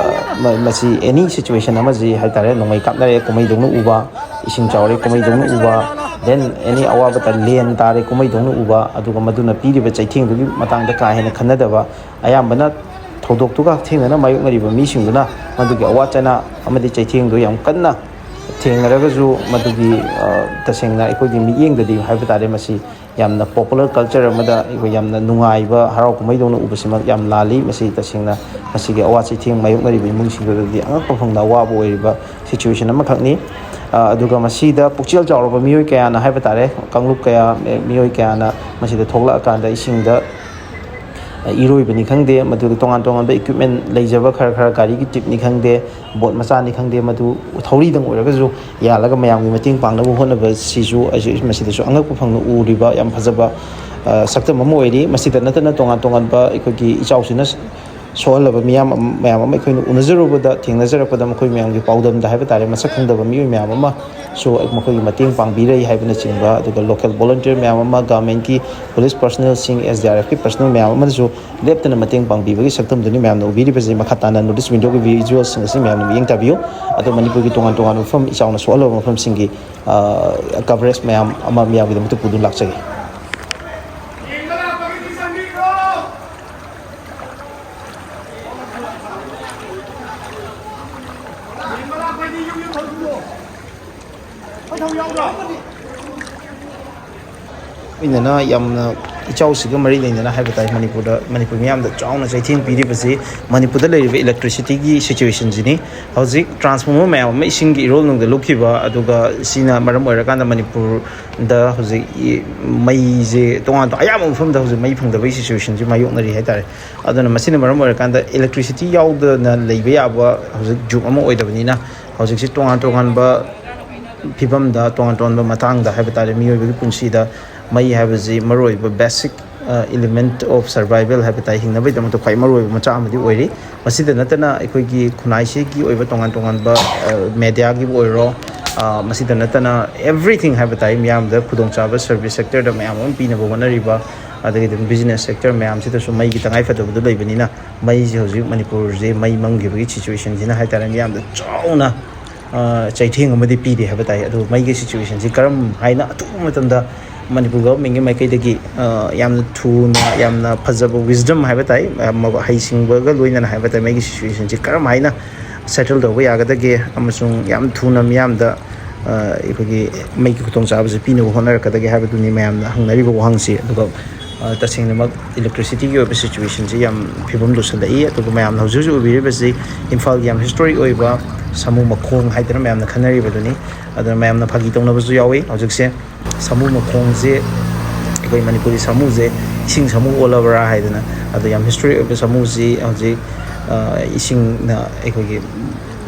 ꯃ-, ꯃꯁꯤ any situation ꯑꯃꯁꯤ ꯍꯥꯏ ꯇꯥꯔꯦ, ꯅꯣꯡꯃꯩ ꯀꯥꯞꯅꯔꯦ, ꯀꯨꯝꯍꯩꯗꯧꯅ ꯎꯕ, ꯏꯁꯤꯡ ꯆꯥꯎꯔꯦ, ꯀꯨꯝꯍꯩꯗꯧꯅ ꯎꯕ, then any ꯑꯋꯥꯕꯗ ꯂꯦꯟ ꯇꯥꯔꯦ, ꯀꯨꯝꯍꯩꯗꯧꯅ ꯎꯕ, ꯑꯗꯨꯒ ꯃꯗꯨꯅ ꯄꯤꯔꯤꯕ ꯆꯩꯊꯦꯡꯗꯨꯒꯤ ꯃꯇꯥꯡꯗ ꯀꯥ ꯍꯦꯟꯅ ꯈꯟꯅꯗꯕ, ꯑꯌꯥꯝꯕꯅ ꯊꯧꯗꯣꯛꯇꯨꯒ ꯍꯛꯊꯦꯡꯅꯅ ꯃꯥꯌꯣꯛꯅꯔꯤꯕ ꯃꯤꯁꯤꯡꯗꯨꯅ ꯃꯗꯨꯒꯤ ꯑꯋꯥ ꯆꯩꯅꯥ ꯑꯃꯗꯤ ꯆꯩꯊꯦꯡꯗꯨ ꯌꯥꯝ ꯀꯟꯅ ꯊꯦꯡꯅꯔꯒꯁꯨ, ꯃꯗꯨꯒꯤ, ꯑ, ꯇꯁꯦꯡꯅ ꯑꯩꯈꯣꯏꯒꯤ ꯃꯤꯠꯌꯦꯡꯗꯗꯤ ꯍꯥꯏꯕ ꯇꯥꯔꯦ, ꯃꯁꯤ ꯌꯥꯝꯅ popular culture ꯑꯃꯗ ꯑꯩꯈꯣꯏ ꯌꯥꯝꯅ ꯅꯨꯡꯉꯥꯏꯕ ꯍꯔꯥꯎ ꯀꯨꯝꯍꯩꯗꯧꯅ ꯎꯕꯁꯤꯃꯛ ꯌꯥꯝ ꯂꯥꯜꯂꯤ꯫ ꯃꯁꯤ ꯇꯁꯦꯡꯅ ꯃꯁꯤꯒꯤ ꯑꯋꯥ ꯆꯩꯊꯦꯡ ꯃꯥꯌꯣꯛꯅꯔꯤꯕ ꯏꯃꯨꯡꯁꯤꯡꯗꯨꯗꯗꯤ ꯑꯉꯛꯄ ꯐꯪꯅ ꯑꯋꯥꯕ ꯑꯣꯏꯔꯤꯕ situation ꯑꯃꯈꯛꯅꯤ꯫ ꯑ, ꯑꯗꯨꯒ ꯃꯁꯤꯗ ꯄꯨꯛꯆꯦꯜ ꯆꯥꯎꯔꯕ ꯃꯤꯑꯣꯏ ꯀꯌꯥꯅ ꯍꯥꯏꯕ ꯇꯥꯔꯦ, ꯀꯥꯡꯂꯨꯞ ꯀꯌꯥ, ꯑꯦ, ꯃꯤꯑꯣꯏ ꯀꯌꯥꯅ ꯃꯁꯤꯗ ꯊꯣꯛꯂꯛꯑꯀꯥꯟꯗ ꯏꯁꯤꯡꯗ, ꯑ, ꯏꯔꯣꯏꯕꯅꯤ ꯈꯪꯗꯦ, ꯃꯗꯨꯒ ꯇꯣꯉꯥꯟ ꯇꯣꯉꯥꯟꯕ equipment ꯂꯩꯖꯕ ꯈꯔ ꯈꯔ, ꯒꯥꯔꯤꯒꯤ ꯇꯤꯞꯅꯤ ꯈꯪꯗꯦ, ꯕꯣꯠ ꯃꯆꯥꯅꯤ ꯈꯪꯗꯦ, ꯃꯗꯨ ꯊꯧꯔꯤꯗꯪ ꯑꯣꯏꯔꯒꯁꯨ ꯌꯥꯜꯂꯒ ꯃꯌꯥꯝꯒꯤ ꯃꯇꯦꯡ ꯄꯥꯡꯅꯕ ꯍꯣꯠꯅꯕꯁꯤꯁꯨ ꯑꯩꯁꯨ ꯃꯁꯤꯗꯁꯨ ꯑꯉꯛꯄ ꯐꯪꯅ ꯎꯔꯤꯕ ꯌꯥꯝ ꯐꯖꯕ, ꯑ, ꯁꯛꯇꯝ ꯑꯃ ꯑꯣꯏꯔꯤ꯫ ꯃꯁꯤꯗ ꯅꯠꯇꯅ ꯇꯣꯉꯥꯟ ꯇꯣꯉꯥꯟꯕ ꯑꯩꯈꯣꯏꯒꯤ ꯏꯆꯥꯎꯁꯤꯅ ꯁꯣꯛꯍꯜꯂꯕ ꯃꯤꯌꯥꯝ ꯑꯃ, ꯃꯌꯥꯝ ꯑꯃ ꯑꯩꯈꯣꯏꯅ ꯎꯅꯖꯔꯨꯕꯗ, ꯊꯦꯡꯅꯖꯔꯛꯄꯗ, ꯃꯈꯣꯏ ꯃꯌꯥꯝꯒꯤ ꯄꯥꯎꯗꯝꯗ ꯍꯥꯏꯕ ꯇꯥꯔꯦ, ꯃꯁꯛ ꯈꯪꯗꯕ ꯃꯤꯑꯣꯏ ꯃꯌꯥꯝ ꯑꯃꯁꯨ ꯃꯈꯣꯏꯒꯤ ꯃꯇꯦꯡ ꯄꯥꯡꯕꯤꯔꯩ ꯍꯥꯏꯕꯅꯆꯤꯡꯕ, ꯑꯗꯨꯒ local volunteer ꯃꯌꯥꯝ ꯑꯃ, governmentꯀꯤ police personnelꯁꯤꯡ, S D R Fꯀꯤ personnel ꯃꯌꯥꯝ ꯑꯃꯅꯁꯨ ꯂꯦꯞꯇꯅ ꯃꯇꯦꯡ ꯄꯥꯡꯕꯤꯕꯒꯤ ꯁꯛꯇꯝꯗꯨꯅꯤ ꯃꯌꯥꯝꯅ ꯎꯕꯤꯔꯤꯕꯁꯤ꯫ ꯃꯈꯥ ꯇꯥꯅ North East Windowꯒꯤ visualꯁꯤꯡ ꯑꯁꯤ ꯃꯌꯥꯝꯅ ꯃꯤꯠꯌꯦꯡ ꯇꯥꯕꯤꯌꯨ꯫ ꯑꯗꯣ ꯃꯅꯤꯄꯨꯔꯒꯤ ꯇꯣꯉꯥꯟ ꯇꯣꯉꯥꯟꯕ ꯃꯐꯝ, ꯏꯆꯥꯎꯅ ꯁꯣꯛꯍꯜꯂꯕ ꯃꯐꯝꯁꯤꯡꯒꯤ, ꯑ, coverage ꯃꯌꯥꯝ ꯑꯃ ꯃꯤꯌꯥꯝꯒꯤꯗꯃꯛꯇ ꯄꯨꯗꯨꯅ ꯂꯥꯛꯆꯒꯦ꯫ ꯂꯣꯏꯅꯅ ꯌꯥꯝꯅ ꯏꯆꯥꯎꯁꯤꯒ ꯃꯔꯤ ꯂꯩꯅꯅ ꯍꯥꯏꯕ ꯇꯥꯏ, ꯃꯅꯤꯄꯨꯔꯗ, ꯃꯅꯤꯄꯨꯔ ꯃꯤꯌꯥꯝꯗ ꯆꯥꯎꯅ ꯆꯩꯊꯦꯡ ꯄꯤꯔꯤꯕꯁꯤ ꯃꯅꯤꯄꯨꯔꯗ ꯂꯩꯔꯤꯕ electricityꯒꯤ situationꯁꯤꯅꯤ꯫ ꯍꯧꯖꯤꯛ transformer ꯃꯌꯥꯝ ꯑꯃ ꯏꯁꯤꯡꯒꯤ ꯏꯔꯣꯜꯅꯨꯡꯗ ꯂꯨꯞꯈꯤꯕ, ꯑꯗꯨꯒ ꯁꯤꯅ ꯃꯔꯝ ꯑꯣꯏꯔꯀꯥꯟꯗ ꯃꯅꯤꯄꯨꯔꯗ ꯍꯧꯖꯤꯛ ꯏ-, ꯃꯩꯁꯦ ꯇꯣꯉꯥꯟ ꯇꯣꯉꯥꯟ, ꯑꯌꯥꯝꯕ ꯃꯐꯝꯗ ꯍꯧꯖꯤꯛ ꯃꯩ ꯐꯪꯗꯕꯒꯤ situationꯁꯤ ꯃꯥꯌꯣꯛꯅꯔꯤ ꯍꯥꯏꯇꯥꯔꯦ꯫ ꯑꯗꯨꯅ ꯃꯁꯤꯅ ꯃꯔꯝ ꯑꯣꯏꯔꯀꯥꯟꯗ electricity ꯌꯥꯎꯗꯅ ꯂꯩꯕ ꯌꯥꯕ ꯍꯧꯖꯤꯛ ꯖꯨꯛ ꯑꯃ ꯑꯣꯏꯗꯕꯅꯤꯅ, ꯍꯧꯖꯤꯛꯁꯤ ꯇꯣꯉꯥꯟ ꯇꯣꯉꯥꯟꯕ ꯐꯤꯕꯝꯗ, ꯇꯣꯉꯥꯟ ꯇꯣꯉꯥꯟꯕ ꯃꯇꯥꯡꯗ ꯍꯥꯏꯕ ꯇꯥꯔꯦ, ꯃꯤꯑꯣꯏꯕꯒꯤ ꯄꯨꯟꯁꯤꯗ ꯃꯩ ꯍꯥꯏꯕꯁꯤ ꯃꯔꯨꯑꯣꯏꯕ basic, ꯑ, element of survival ꯍꯥꯏꯕ ꯇꯥꯏ, ꯍꯤꯡꯅꯕꯒꯤꯗꯃꯛꯇ ꯈ꯭ꯋꯥꯏ ꯃꯔꯨꯑꯣꯏꯕ ꯃꯆꯥꯛ ꯑꯃꯗꯤ ꯑꯣꯏꯔꯤ꯫ ꯃꯁꯤꯗ ꯅꯠꯇꯅ ꯑꯩꯈꯣꯏꯒꯤ ꯈꯨꯟꯅꯥꯏꯁꯤꯒꯤ ꯑꯣꯏꯕ ꯇꯣꯉꯥꯟ ꯇꯣꯉꯥꯟꯕ, ꯑ, mediaꯒꯤꯕꯨ ꯑꯣꯏꯔꯣ, ꯑ, ꯃꯁꯤꯗ ꯅꯠꯇꯅ everything ꯍꯥꯏꯕ ꯇꯥꯏ, ꯃꯤꯌꯥꯝꯗ ꯈꯨꯗꯣꯡꯆꯥꯕ service sectorꯗ ꯃꯌꯥꯝ ꯑꯃ ꯄꯤꯅꯕ ꯍꯣꯠꯅꯔꯤꯕ, ꯑꯗꯒꯤ ꯑꯗꯨꯝ business sector ꯃꯌꯥꯝꯁꯤꯗꯁꯨ ꯃꯩꯒꯤ ꯇꯉꯥꯏ ꯐꯗꯕꯗꯨ ꯂꯩꯕꯅꯤꯅ, ꯃꯩꯁꯦ ꯍꯧꯖꯤꯛ ꯃꯅꯤꯄꯨꯔꯁꯦ ꯃꯩ ꯃꯝꯈꯤꯕꯒꯤ situationꯁꯤꯅ ꯍꯥꯏ ꯇꯥꯔꯦ, ꯃꯤꯌꯥꯝꯗ ꯆꯥꯎꯅ, ꯑ, ꯆꯩꯊꯦꯡ ꯑꯃꯗꯤ ꯄꯤꯔꯤ ꯍꯥꯏꯕ ꯇꯥꯏ꯫ ꯑꯗꯨ ꯃꯩꯒꯤ situationꯁꯤ ꯀꯔꯝ ꯍꯥꯏꯅ ꯑꯊꯨꯕ ꯃꯇꯝꯗ ꯃꯅꯤꯄꯨꯔ governmentꯀꯤ ꯃꯥꯏꯀꯩꯗꯒꯤ, ꯑ, ꯌꯥꯝꯅ ꯊꯨꯅ, ꯌꯥꯝꯅ ꯐꯖꯕ wisdom ꯍꯥꯏꯕ ꯇꯥꯏ, ꯑ, ꯃ-, ꯍꯩꯁꯤꯡꯕꯒ ꯂꯣꯏꯅꯅ ꯍꯥꯏꯕ ꯇꯥꯏ, ꯃꯩꯒꯤ situationꯁꯤ ꯀꯔꯝ ꯍꯥꯏꯅ settle ꯇꯧꯕ ꯌꯥꯒꯗꯒꯦ ꯑꯃꯁꯨꯡ ꯌꯥꯝ ꯊꯨꯅ ꯃꯤꯌꯥꯝꯗ, ꯑ, ꯑꯩꯈꯣꯏꯒꯤ ꯃꯩꯒꯤ ꯈꯨꯗꯣꯡꯆꯥꯕꯁꯤ ꯄꯤꯅꯕ ꯍꯣꯠꯅꯔꯛꯀꯗꯒꯦ ꯍꯥꯏꯕꯗꯨꯅꯤ ꯃꯌꯥꯝꯅ ꯍꯪꯅꯔꯤꯕ ꯋꯥꯍꯪꯁꯤ꯫ ꯑꯗꯨꯒ, ꯑ, ꯇꯁꯦꯡꯅꯃꯛ electricityꯒꯤ ꯑꯣꯏꯕ situationꯁꯤ ꯌꯥꯝ ꯐꯤꯕꯝ ꯂꯨꯁꯜꯂꯛꯏ꯫ ꯑꯗꯨꯒ ꯃꯌꯥꯝꯅ ꯍꯧꯖꯤꯛ ꯍꯧꯖꯤꯛ ꯎꯕꯤꯔꯤꯕꯁꯤ ꯏꯝꯐꯥꯜꯒꯤ ꯌꯥꯝ historic ꯑꯣꯏꯕ ꯁꯥꯃꯨ ꯃꯈꯣꯡ ꯍꯥꯏꯗꯅ ꯃꯌꯥꯝꯅ ꯈꯟꯅꯔꯤꯕꯗꯨꯅꯤ꯫ ꯑꯗꯨꯅ ꯃꯌꯥꯝꯅ ꯐꯥꯒꯤ ꯇꯧꯅꯕꯁꯨ ꯌꯥꯎꯏ ꯍꯧꯖꯤꯛꯁꯦ꯫ ꯁꯥꯃꯨ ꯃꯈꯣꯡꯁꯦ, ꯑꯩꯈꯣꯏ ꯃꯅꯤꯄꯨꯔꯤ ꯁꯥꯃꯨꯁꯦ ꯏꯁꯤꯡ ꯁꯥꯃꯨ ꯑꯣꯜꯂꯕ꯭ꯔꯥ ꯍꯥꯏꯗꯅ꯫ ꯑꯗꯣ ꯌꯥꯝ historic ꯑꯣꯏꯕ ꯁꯥꯃꯨꯁꯤ ꯍꯧꯖꯤꯛ, ꯑ, ꯏꯁꯤꯡꯅ ꯑꯩꯈꯣꯏꯒꯤ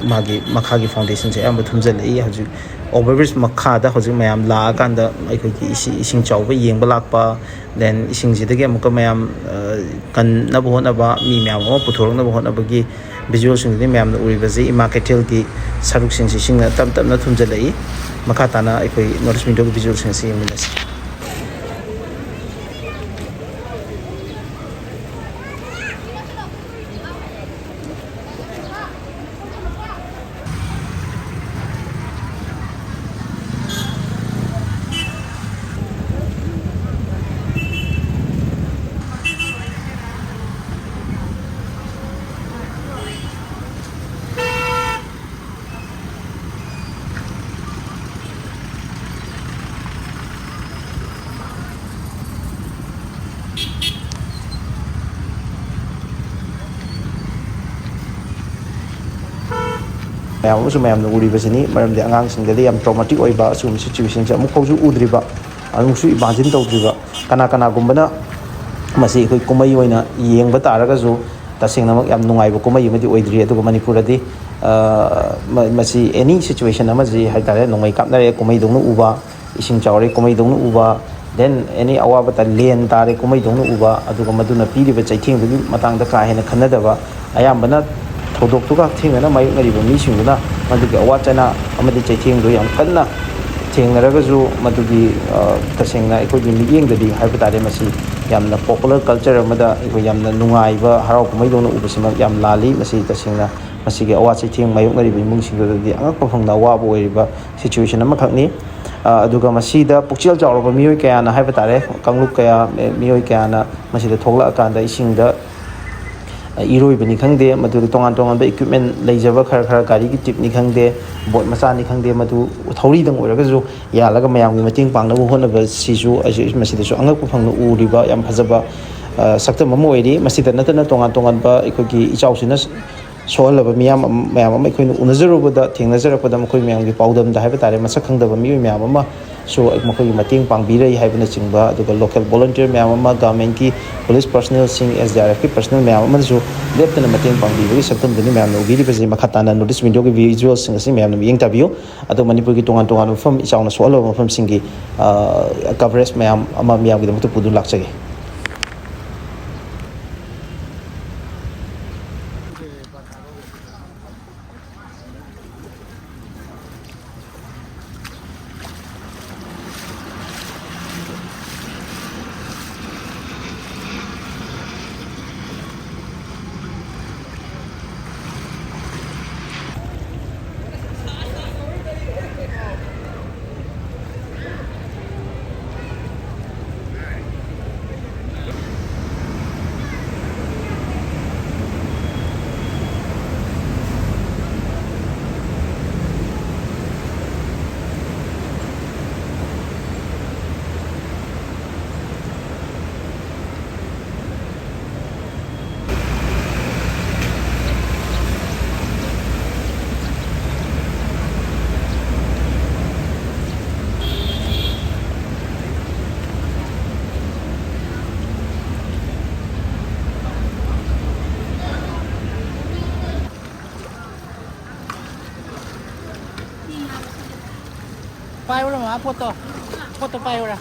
ꯃꯥꯒꯤ ꯃꯈꯥꯒꯤ foundationꯁꯦ ꯑꯌꯥꯝꯕ ꯊꯨꯝꯖꯤꯜꯂꯛꯏ꯫ ꯍꯧꯖꯤꯛ overbridge ꯃꯈꯥꯗ ꯍꯧꯖꯤꯛ ꯃꯌꯥꯝ ꯂꯥꯛꯑꯀꯥꯟꯗ ꯑꯩꯈꯣꯏꯒꯤ ꯏꯁꯤ-, ꯏꯁꯤꯡ ꯆꯥꯎꯕ ꯌꯦꯡꯕ ꯂꯥꯛꯄ, then ꯏꯁꯤꯡꯁꯤꯗꯒꯤ ꯑꯃꯨꯛꯀ ꯃꯌꯥꯝ, ꯑ, ꯀꯟꯅꯕ ꯍꯣꯠꯅꯕ, ꯃꯤ ꯃꯌꯥꯝ ꯑꯃ ꯄꯨꯊꯣꯔꯛꯅꯕ ꯍꯣꯠꯅꯕꯒꯤ visualꯁꯤꯡꯗꯨꯗꯤ ꯃꯌꯥꯝꯅ ꯎꯔꯤꯕꯁꯤ ꯏꯃꯥ ꯀꯩꯊꯦꯜꯒꯤ ꯁꯔꯨꯛꯁꯤꯡꯁꯤ ꯏꯁꯤꯡꯅ ꯇꯞ ꯇꯞꯅ ꯊꯨꯝꯖꯤꯜꯂꯛꯏ꯫ ꯃꯈꯥ ꯇꯥꯅ ꯑꯩꯈꯣꯏ North East Windowꯒꯤ visualꯁꯤꯡ ꯑꯁꯤ ꯌꯦꯡꯃꯤꯟꯅꯁꯤ꯫ ꯃꯌꯥꯝ ꯑꯃꯁꯨ ꯃꯌꯥꯝꯅ ꯎꯔꯤꯕꯁꯤꯅꯤ꯫ ꯃꯔꯝꯗꯤ ꯑꯉꯥꯡꯁꯤꯡꯗꯗꯤ ꯌꯥꯝ traumatic ꯑꯣꯏꯕ ꯑꯁꯤꯒꯨꯝꯕ situationꯁꯦ ꯑꯃꯨꯛ ꯐꯥꯎꯁꯨ ꯎꯗ꯭ꯔꯤꯕ, ꯑꯃꯨꯛꯁꯨ imagine ꯇꯧꯗ꯭ꯔꯤꯕ꯫ ꯀꯅꯥ ꯀꯅꯥꯒꯨꯝꯕꯅ ꯃꯁꯤ ꯑꯩꯈꯣꯏ ꯀꯨꯝꯍꯩ ꯑꯣꯏꯅ ꯌꯦꯡꯕ ꯇꯥꯔꯒꯁꯨ, ꯇꯁꯦꯡꯅꯃꯛ ꯌꯥꯝ ꯅꯨꯡꯉꯥꯏꯕ ꯀꯨꯝꯍꯩ ꯑꯃꯗꯤ ꯑꯣꯏꯗ꯭ꯔꯤ꯫ ꯑꯗꯨꯒ ꯃꯅꯤꯄꯨꯔꯗꯗꯤ, ꯑ, ꯃ-, ꯃꯁꯤ any situation ꯑꯃꯁꯤ ꯍꯥꯏ ꯇꯥꯔꯦ, ꯅꯣꯡꯃꯩ ꯀꯥꯞꯅꯔꯦ ꯀꯨꯝꯍꯩꯗꯧꯅ ꯎꯕ, ꯏꯁꯤꯡ ꯆꯥꯎꯔꯦ ꯀꯨꯝꯍꯩꯗꯧꯅ ꯎꯕ, then any ꯑꯋꯥꯕꯗ ꯂꯦꯟ ꯇꯥꯔꯦ ꯀꯨꯝꯍꯩꯗꯧꯅ ꯎꯕ, ꯑꯗꯨꯒ ꯃꯗꯨꯅ ꯄꯤꯔꯤꯕ ꯆꯩꯊꯦꯡꯗꯨꯒꯤ ꯃꯇꯥꯡꯗ ꯀꯥ ꯍꯦꯟꯅ ꯈꯟꯅꯗꯕ, ꯑꯌꯥꯝꯕꯅ ꯊꯧꯗꯣꯛꯇꯨꯒ ꯍꯛꯊꯦꯡꯅꯅ ꯃꯥꯌꯣꯛꯅꯔꯤꯕ ꯃꯤꯁꯤꯡꯗꯨꯅ ꯃꯗꯨꯒꯤ ꯑꯋꯥ ꯆꯩꯅꯥ ꯑꯃꯗꯤ ꯆꯩꯊꯦꯡꯗꯨ ꯌꯥꯝ ꯀꯟꯅ ꯊꯦꯡꯅꯔꯒꯁꯨ, ꯃꯗꯨꯒꯤ, ꯑ, ꯇꯁꯦꯡꯅ ꯑꯩꯈꯣꯏꯒꯤ ꯃꯤꯠꯌꯦꯡꯗꯗꯤ ꯍꯥꯏꯕ ꯇꯥꯔꯦ, ꯃꯁꯤ ꯌꯥꯝꯅ popular culture ꯑꯃꯗ ꯑꯩꯈꯣꯏ ꯌꯥꯝꯅ ꯅꯨꯡꯉꯥꯏꯕ ꯍꯔꯥꯎ ꯀꯨꯝꯍꯩꯗꯧꯅ ꯎꯕꯁꯤꯃꯛ ꯌꯥꯝ ꯂꯥꯜꯂꯤ꯫ ꯃꯁꯤ ꯇꯁꯦꯡꯅ ꯃꯁꯤꯒꯤ ꯑꯋꯥ ꯆꯩꯊꯦꯡ ꯃꯥꯌꯣꯛꯅꯔꯤꯕ ꯏꯃꯨꯡꯁꯤꯡꯗꯨꯗꯗꯤ ꯑꯉꯛꯄ ꯐꯪꯅ ꯑꯋꯥꯕ ꯑꯣꯏꯔꯤꯕ situation ꯑꯃꯈꯛꯅꯤ꯫ ꯑ, ꯑꯗꯨꯒ ꯃꯁꯤꯗ ꯄꯨꯛꯆꯦꯜ ꯆꯥꯎꯔꯕ ꯃꯤꯑꯣꯏ ꯀꯌꯥꯅ ꯍꯥꯏꯕ ꯇꯥꯔꯦ, ꯀꯥꯡꯂꯨꯞ ꯀꯌꯥ, ꯃꯤꯑꯣꯏ ꯀꯌꯥꯅ ꯃꯁꯤꯗ ꯊꯣꯛꯂꯛꯑꯀꯥꯟꯗ ꯏꯁꯤꯡꯗ ꯏꯔꯣꯏꯕꯅꯤ ꯈꯪꯗꯦ, ꯃꯗꯨꯗ ꯇꯣꯉꯥꯟ ꯇꯣꯉꯥꯟꯕ ꯏꯀ꯭ꯋꯤꯞꯃꯦꯟ ꯂꯩꯖꯕ ꯈꯔ ꯈꯔ, ꯒꯥꯔꯤꯒꯤ ꯇꯤꯞꯅꯤ ꯈꯪꯗꯦ, ꯕꯣꯠ ꯃꯆꯥꯅꯤ ꯈꯪꯗꯦ, ꯃꯗꯨ ꯊꯧꯔꯤꯗꯪ ꯑꯣꯏꯔꯒꯁꯨ ꯌꯥꯜꯂꯒ ꯃꯌꯥꯝꯒꯤ ꯃꯇꯦꯡ ꯄꯥꯡꯅꯕ ꯍꯣꯠꯅꯕꯁꯤꯁꯨ ꯑꯩꯁꯨ ꯃꯁꯤꯗꯁꯨ ꯑꯉꯛꯄ ꯐꯪꯅ ꯎꯔꯤꯕ ꯌꯥꯝ ꯐꯖꯕ, ꯑ, ꯁꯛꯇꯝ ꯑꯃ ꯑꯣꯏꯔꯤ꯫ ꯃꯁꯤꯗ ꯅꯠꯇꯅ ꯇꯣꯉꯥꯟ ꯇꯣꯉꯥꯟꯕ ꯑꯩꯈꯣꯏꯒꯤ ꯏꯆꯥꯎꯁꯤꯅ ꯁꯣꯛꯍꯜꯂꯕ ꯃꯤꯌꯥꯝ ꯑꯃ, ꯃꯌꯥꯝ ꯑꯃ ꯑꯩꯈꯣꯏꯅ ꯎꯅꯖꯔꯨꯕꯗ, ꯊꯦꯡꯅꯖꯔꯛꯄꯗ, ꯃꯈꯣꯏ ꯃꯌꯥꯝꯒꯤ ꯄꯥꯎꯗꯝꯗ ꯍꯥꯏꯕ ꯇꯥꯔꯦ, ꯃꯁꯛ ꯈꯪꯗꯕ ꯃꯤꯑꯣꯏ ꯃꯌꯥꯝ ꯑꯃꯁꯨ ꯃꯈꯣꯏꯒꯤ ꯃꯇꯦꯡ ꯄꯥꯡꯕꯤꯔꯩ ꯍꯥꯏꯕꯅꯆꯤꯡꯕ, ꯑꯗꯨꯒ ꯂꯣꯀꯦꯜ ꯚꯣꯂꯨꯟꯇꯤꯌꯔ ꯃꯌꯥꯝ ꯑꯃ, ꯒꯚꯔꯟꯃꯦꯟꯠꯀꯤ ꯄꯨꯂꯤꯁ ꯄꯔꯁꯅꯦꯜꯁꯤꯡ, ꯑꯦꯁ ꯗꯤ ꯑꯥꯔ ꯑꯦꯐꯀꯤ ꯄꯔꯁꯅꯦꯜ ꯃꯌꯥꯝ ꯑꯃꯅꯁꯨ ꯂꯦꯞꯇꯅ ꯃꯇꯦꯡ ꯄꯥꯡꯕꯤꯕꯒꯤ ꯁꯛꯇꯝꯗꯨꯅꯤ ꯃꯌꯥꯝꯅ ꯎꯕꯤꯔꯤꯕꯁꯤ꯫ ꯃꯈꯥ ꯇꯥꯅ ꯅꯣꯔꯠ ꯏꯁ ꯚꯤꯗꯤꯑꯣꯒꯤ ꯚꯤꯖꯨꯋꯦꯜꯁꯤꯡ ꯑꯁꯤ ꯃꯌꯥꯝꯅ ꯃꯤꯠꯌꯦꯡ ꯇꯥꯕꯤꯌꯨ꯫ ꯑꯗꯣ ꯃꯅꯤꯄꯨꯔꯒꯤ ꯇꯣꯉꯥꯟ ꯇꯣꯉꯥꯟꯕ ꯃꯐꯝ, ꯏꯆꯥꯎꯅ ꯁꯣꯛꯍꯜꯂꯕ ꯃꯐꯝꯁꯤꯡꯒꯤ, ꯑ, ꯀꯚꯔꯦꯖ ꯃꯌꯥꯝ ꯑꯃ ꯃꯤꯌꯥꯝꯒꯤꯗꯃꯛꯇ ꯄꯨꯗꯨꯅ ꯂꯥꯛꯆꯒꯦ꯫ ꯄꯥꯏꯌꯨꯔꯣ ꯃꯃꯥ, ꯄꯣꯠꯇꯣ? ꯄꯣꯠꯇꯣ ꯄꯥꯏꯌꯨꯔꯥ?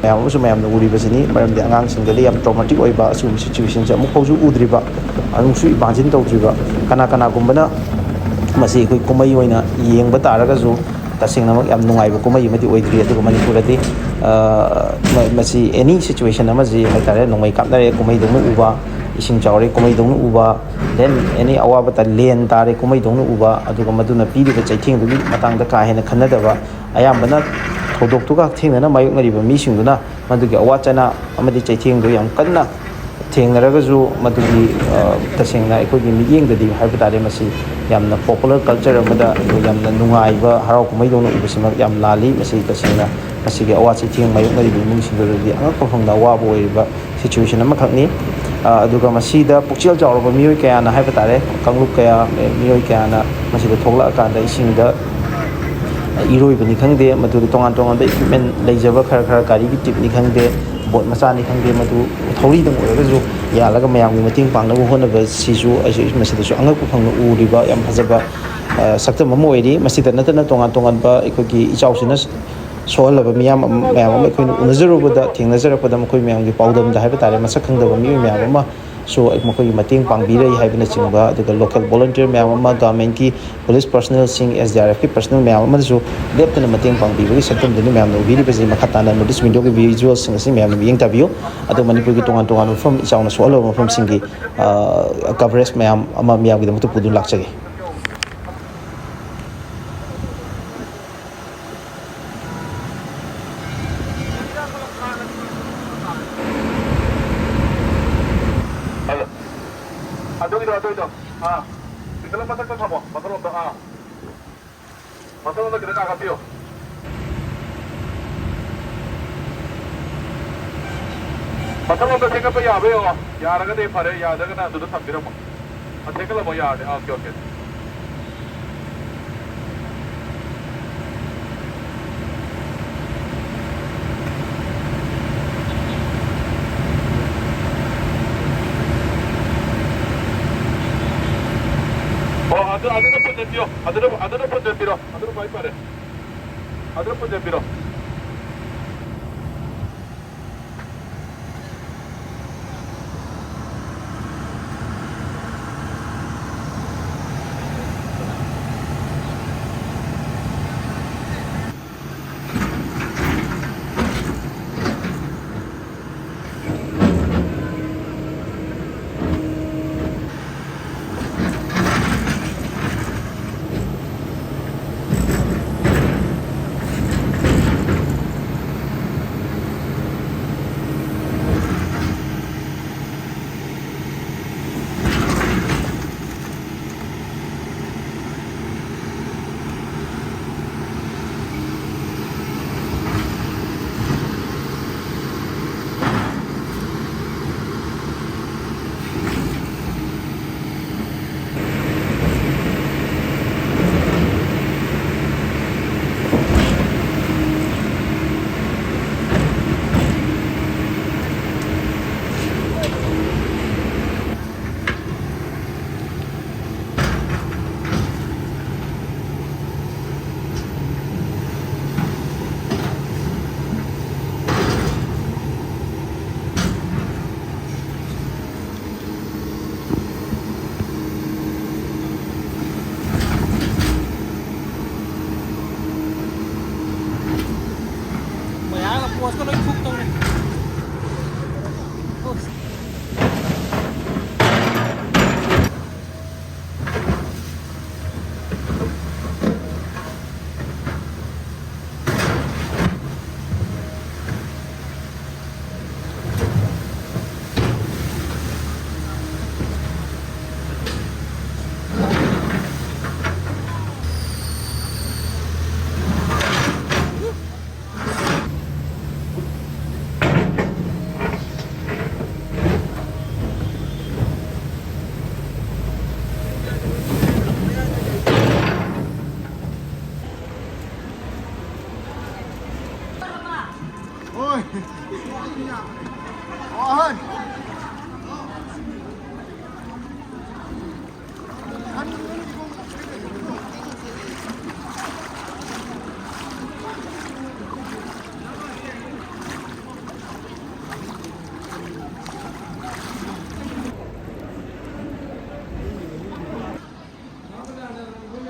ꯃꯌꯥꯝ ꯑꯃꯁꯨ ꯃꯌꯥꯝꯅ ꯎꯔꯤꯕꯁꯤꯅꯤ꯫ ꯃꯔꯝꯗꯤ ꯑꯉꯥꯡꯁꯤꯡꯗꯗꯤ ꯌꯥꯝ traumatic ꯑꯣꯏꯕ ꯑꯁꯤꯒꯨꯝꯕ situationꯁꯦ ꯑꯃꯨꯛ ꯐꯥꯎꯁꯨ ꯎꯗ꯭ꯔꯤꯕ, ꯑꯃꯨꯛꯁꯨ imagine ꯇꯧꯗ꯭ꯔꯤꯕ꯫ ꯀꯅꯥ ꯀꯅꯥꯒꯨꯝꯕꯅ ꯃꯁꯤ ꯑꯩꯈꯣꯏ ꯀꯨꯝꯍꯩ ꯑꯣꯏꯅ ꯌꯦꯡꯕ ꯇꯥꯔꯒꯁꯨ, ꯇꯁꯦꯡꯅꯃꯛ ꯌꯥꯝ ꯅꯨꯡꯉꯥꯏꯕ ꯀꯨꯝꯍꯩ ꯑꯃꯗꯤ ꯑꯣꯏꯗ꯭ꯔꯤ꯫ ꯑꯗꯨꯒ ꯃꯅꯤꯄꯨꯔꯗꯗꯤ, ꯑ, ꯃ-, ꯃꯁꯤ any situation ꯑꯃꯁꯤ ꯍꯥꯏꯇꯥꯔꯦ, ꯅꯣꯡꯃꯩ ꯀꯥꯞꯅꯔꯦ ꯀꯨꯝꯍꯩꯗꯧꯅ ꯎꯕ, ꯏꯁꯤꯡ ꯆꯥꯎꯔꯦ ꯀꯨꯝꯍꯩꯗꯧꯅ ꯎꯕ, then any ꯑꯋꯥꯕꯇ ꯂꯦꯟ ꯇꯥꯔꯦ ꯀꯨꯝꯍꯩꯗꯧꯅ ꯎꯕ, ꯑꯗꯨꯒ ꯃꯗꯨꯅ ꯄꯤꯔꯤꯕ ꯆꯩꯊꯦꯡꯗꯨꯒꯤ ꯃꯇꯥꯡꯗ ꯀꯥ ꯍꯦꯟꯅ ꯈꯟꯅꯗꯕ, ꯑꯌꯥꯝꯕꯅ ꯊꯧꯗꯣꯛꯇꯨꯒ ꯍꯛꯊꯦꯡꯅꯅ ꯃꯥꯌꯣꯛꯅꯔꯤꯕ ꯃꯤꯁꯤꯡꯗꯨꯅ ꯃꯗꯨꯒꯤ ꯑꯋꯥ ꯆꯩꯅꯥ ꯑꯃꯗꯤ ꯆꯩꯊꯦꯡꯗꯨ ꯌꯥꯝ ꯀꯟꯅ ꯊꯦꯡꯅꯔꯒꯁꯨ, ꯃꯗꯨꯒꯤ, ꯑ, ꯇꯁꯦꯡꯅ ꯑꯩꯈꯣꯏꯒꯤ ꯃꯤꯠꯌꯦꯡꯗꯗꯤ ꯍꯥꯏꯕ ꯇꯥꯔꯦ, ꯃꯁꯤ ꯌꯥꯝꯅ popular culture ꯑꯃꯗ ꯑꯩꯈꯣꯏ ꯌꯥꯝꯅ ꯅꯨꯡꯉꯥꯏꯕ ꯍꯔꯥꯎ ꯀꯨꯝꯍꯩꯗꯧꯅ ꯎꯕꯁꯤꯃꯛ ꯌꯥꯝ ꯂꯥꯜꯂꯤ꯫ ꯃꯁꯤ ꯇꯁꯦꯡꯅ ꯃꯁꯤꯒꯤ ꯑꯋꯥ ꯆꯩꯊꯦꯡ ꯃꯥꯌꯣꯛꯅꯔꯤꯕ ꯏꯃꯨꯡꯁꯤꯡꯗꯨꯗꯗꯤ ꯑꯉꯛꯄ ꯐꯪꯅ ꯑꯋꯥꯕ ꯑꯣꯏꯔꯤꯕ situation ꯑꯃꯈꯛꯅꯤ꯫ ꯑ, ꯑꯗꯨꯒ ꯃꯁꯤꯗ ꯄꯨꯛꯆꯦꯜ ꯆꯥꯎꯔꯕ ꯃꯤꯑꯣꯏ ꯀꯌꯥꯅ ꯍꯥꯏꯕ ꯇꯥꯔꯦ, ꯀꯥꯡꯂꯨꯞ ꯀꯌꯥ, ꯑꯦ, ꯃꯤꯑꯣꯏ ꯀꯌꯥꯅ ꯃꯁꯤꯗ ꯊꯣꯛꯂꯛꯑꯀꯥꯟꯗ ꯏꯁꯤꯡꯗ, ꯑ, ꯏꯔꯣꯏꯕꯅꯤ ꯈꯪꯗꯦ, ꯃꯗꯨꯗ ꯇꯣꯉꯥꯟ ꯇꯣꯉꯥꯟꯕ equipment ꯂꯩꯖꯕ ꯈꯔ ꯈꯔ, ꯒꯥꯔꯤꯒꯤ ꯇꯤꯞꯅꯤ ꯈꯪꯗꯦ, ꯕꯣꯠ ꯃꯆꯥꯅꯤ ꯈꯪꯗꯦ, ꯃꯗꯨ ꯊꯧꯔꯤꯗꯪ ꯑꯣꯏꯔꯒꯁꯨ ꯌꯥꯜꯂꯒ ꯃꯌꯥꯝꯒꯤ ꯃꯇꯦꯡ ꯄꯥꯡꯅꯕ ꯍꯣꯠꯅꯕꯁꯤꯁꯨ ꯑꯩꯁꯨ ꯃꯁꯤꯗꯁꯨ ꯑꯉꯛꯄ ꯐꯪꯅ ꯎꯔꯤꯕ ꯌꯥꯝ ꯐꯖꯕ, ꯑ, ꯁꯛꯇꯝ ꯑꯃ ꯑꯣꯏꯔꯤ꯫ ꯃꯁꯤꯗ ꯅꯠꯇꯅ ꯇꯣꯉꯥꯟ ꯇꯣꯉꯥꯟꯕ ꯑꯩꯈꯣꯏꯒꯤ ꯏꯆꯥꯎꯁꯤꯅ ꯁꯣꯛꯍꯜꯂꯕ ꯃꯤꯌꯥꯝ ꯑꯃ, ꯃꯌꯥꯝ ꯑꯃ ꯑꯩꯈꯣꯏꯅ ꯎꯅꯖꯔꯨꯕꯗ, ꯊꯦꯡꯅꯖꯔꯛꯄꯗ, ꯃꯈꯣꯏ ꯃꯌꯥꯝꯒꯤ ꯄꯥꯎꯗꯝꯗ ꯍꯥꯏꯕ ꯇꯥꯔꯦ, ꯃꯁꯛ ꯈꯪꯗꯕ ꯃꯤꯑꯣꯏ ꯃꯌꯥꯝ ꯑꯃꯁꯨ ꯃꯈꯣꯏꯒꯤ ꯃꯇꯦꯡ ꯄꯥꯡꯕꯤꯔꯛꯏ ꯍꯥꯏꯕꯅꯆꯤꯡꯕ, ꯑꯗꯨꯒ local volunteer ꯃꯌꯥꯝ ꯑꯃ, governmentꯀꯤ police personnelꯁꯤꯡ, S D R Fꯀꯤ personnel ꯃꯌꯥꯝ ꯑꯃꯅꯁꯨ ꯂꯦꯞꯇꯅ ꯃꯇꯦꯡ ꯄꯥꯡꯕꯤꯕꯒꯤ ꯁꯛꯇꯝꯗꯨꯅꯤ ꯃꯌꯥꯝꯅ ꯎꯕꯤꯔꯤꯕꯁꯤ꯫ ꯃꯈꯥ ꯇꯥꯅ ꯃꯗꯨꯁꯨ videoꯒꯤ visualꯁꯤꯡ ꯑꯁꯤ ꯃꯌꯥꯝꯅ ꯃꯤꯠꯌꯦꯡ ꯇꯥꯕꯤꯌꯨ꯫ ꯑꯗꯣ ꯃꯅꯤꯄꯨꯔꯒꯤ ꯇꯣꯉꯥꯟ ꯇꯣꯉꯥꯟꯕ ꯃꯐꯝ, ꯏꯆꯥꯎꯅ ꯁꯣꯛꯍꯜꯂꯕ ꯃꯐꯝꯁꯤꯡꯒꯤ, ꯑ, coverage ꯃꯌꯥꯝ ꯑꯃ ꯃꯤꯌꯥꯝꯒꯤꯗꯃꯛꯇ ꯄꯨꯗꯨꯅ ꯂꯥꯛꯆꯒꯦ꯫ ꯑꯗꯨꯒꯤꯗꯣ, ꯑꯗꯨꯒꯤꯗꯣ꯫ ꯑꯥ꯫ ꯁꯤꯗ ꯃꯊꯛꯇ ꯊꯝꯃꯣ, ꯃꯊꯛꯂꯣꯝꯗ, ꯑꯥ꯫ ꯃꯊꯛꯂꯣꯝꯗ ꯈꯤꯇꯪ ꯀꯥꯈꯠꯄꯤꯌꯣ꯫ ꯃꯊꯛꯂꯣꯝꯗ ꯊꯦꯡꯒꯠꯄ ꯌꯥꯕ꯭ꯔꯥ ꯌꯦꯡꯉꯣ꯫ ꯌꯥꯔꯒꯗꯤ ꯐꯔꯦ, ꯌꯥꯗ꯭ꯔꯒꯅ ꯑꯗꯨꯗ ꯊꯝꯕꯤꯔꯝꯃꯣ꯫ ꯑ, ꯊꯦꯡꯒꯠꯂꯝꯃꯣ ꯌꯥꯔꯗꯤ꯫ ꯑꯥ, okay, okay꯫ ꯑꯣ, ꯑꯗꯨ, ꯑꯗꯨꯅ ꯄꯨꯟꯁꯤꯟꯕꯤꯌꯣ꯫ ꯑꯗꯨꯅ, ꯑꯗꯨꯅ ꯄꯨꯟꯁꯤꯟꯕꯤꯔꯣ꯫ ꯑꯗꯨꯅ ꯈ꯭ꯋꯥꯏ ꯐꯔꯦ꯫ ꯑꯗꯨꯅ ꯄꯨꯟꯁꯤꯟꯕꯤꯔꯣ꯫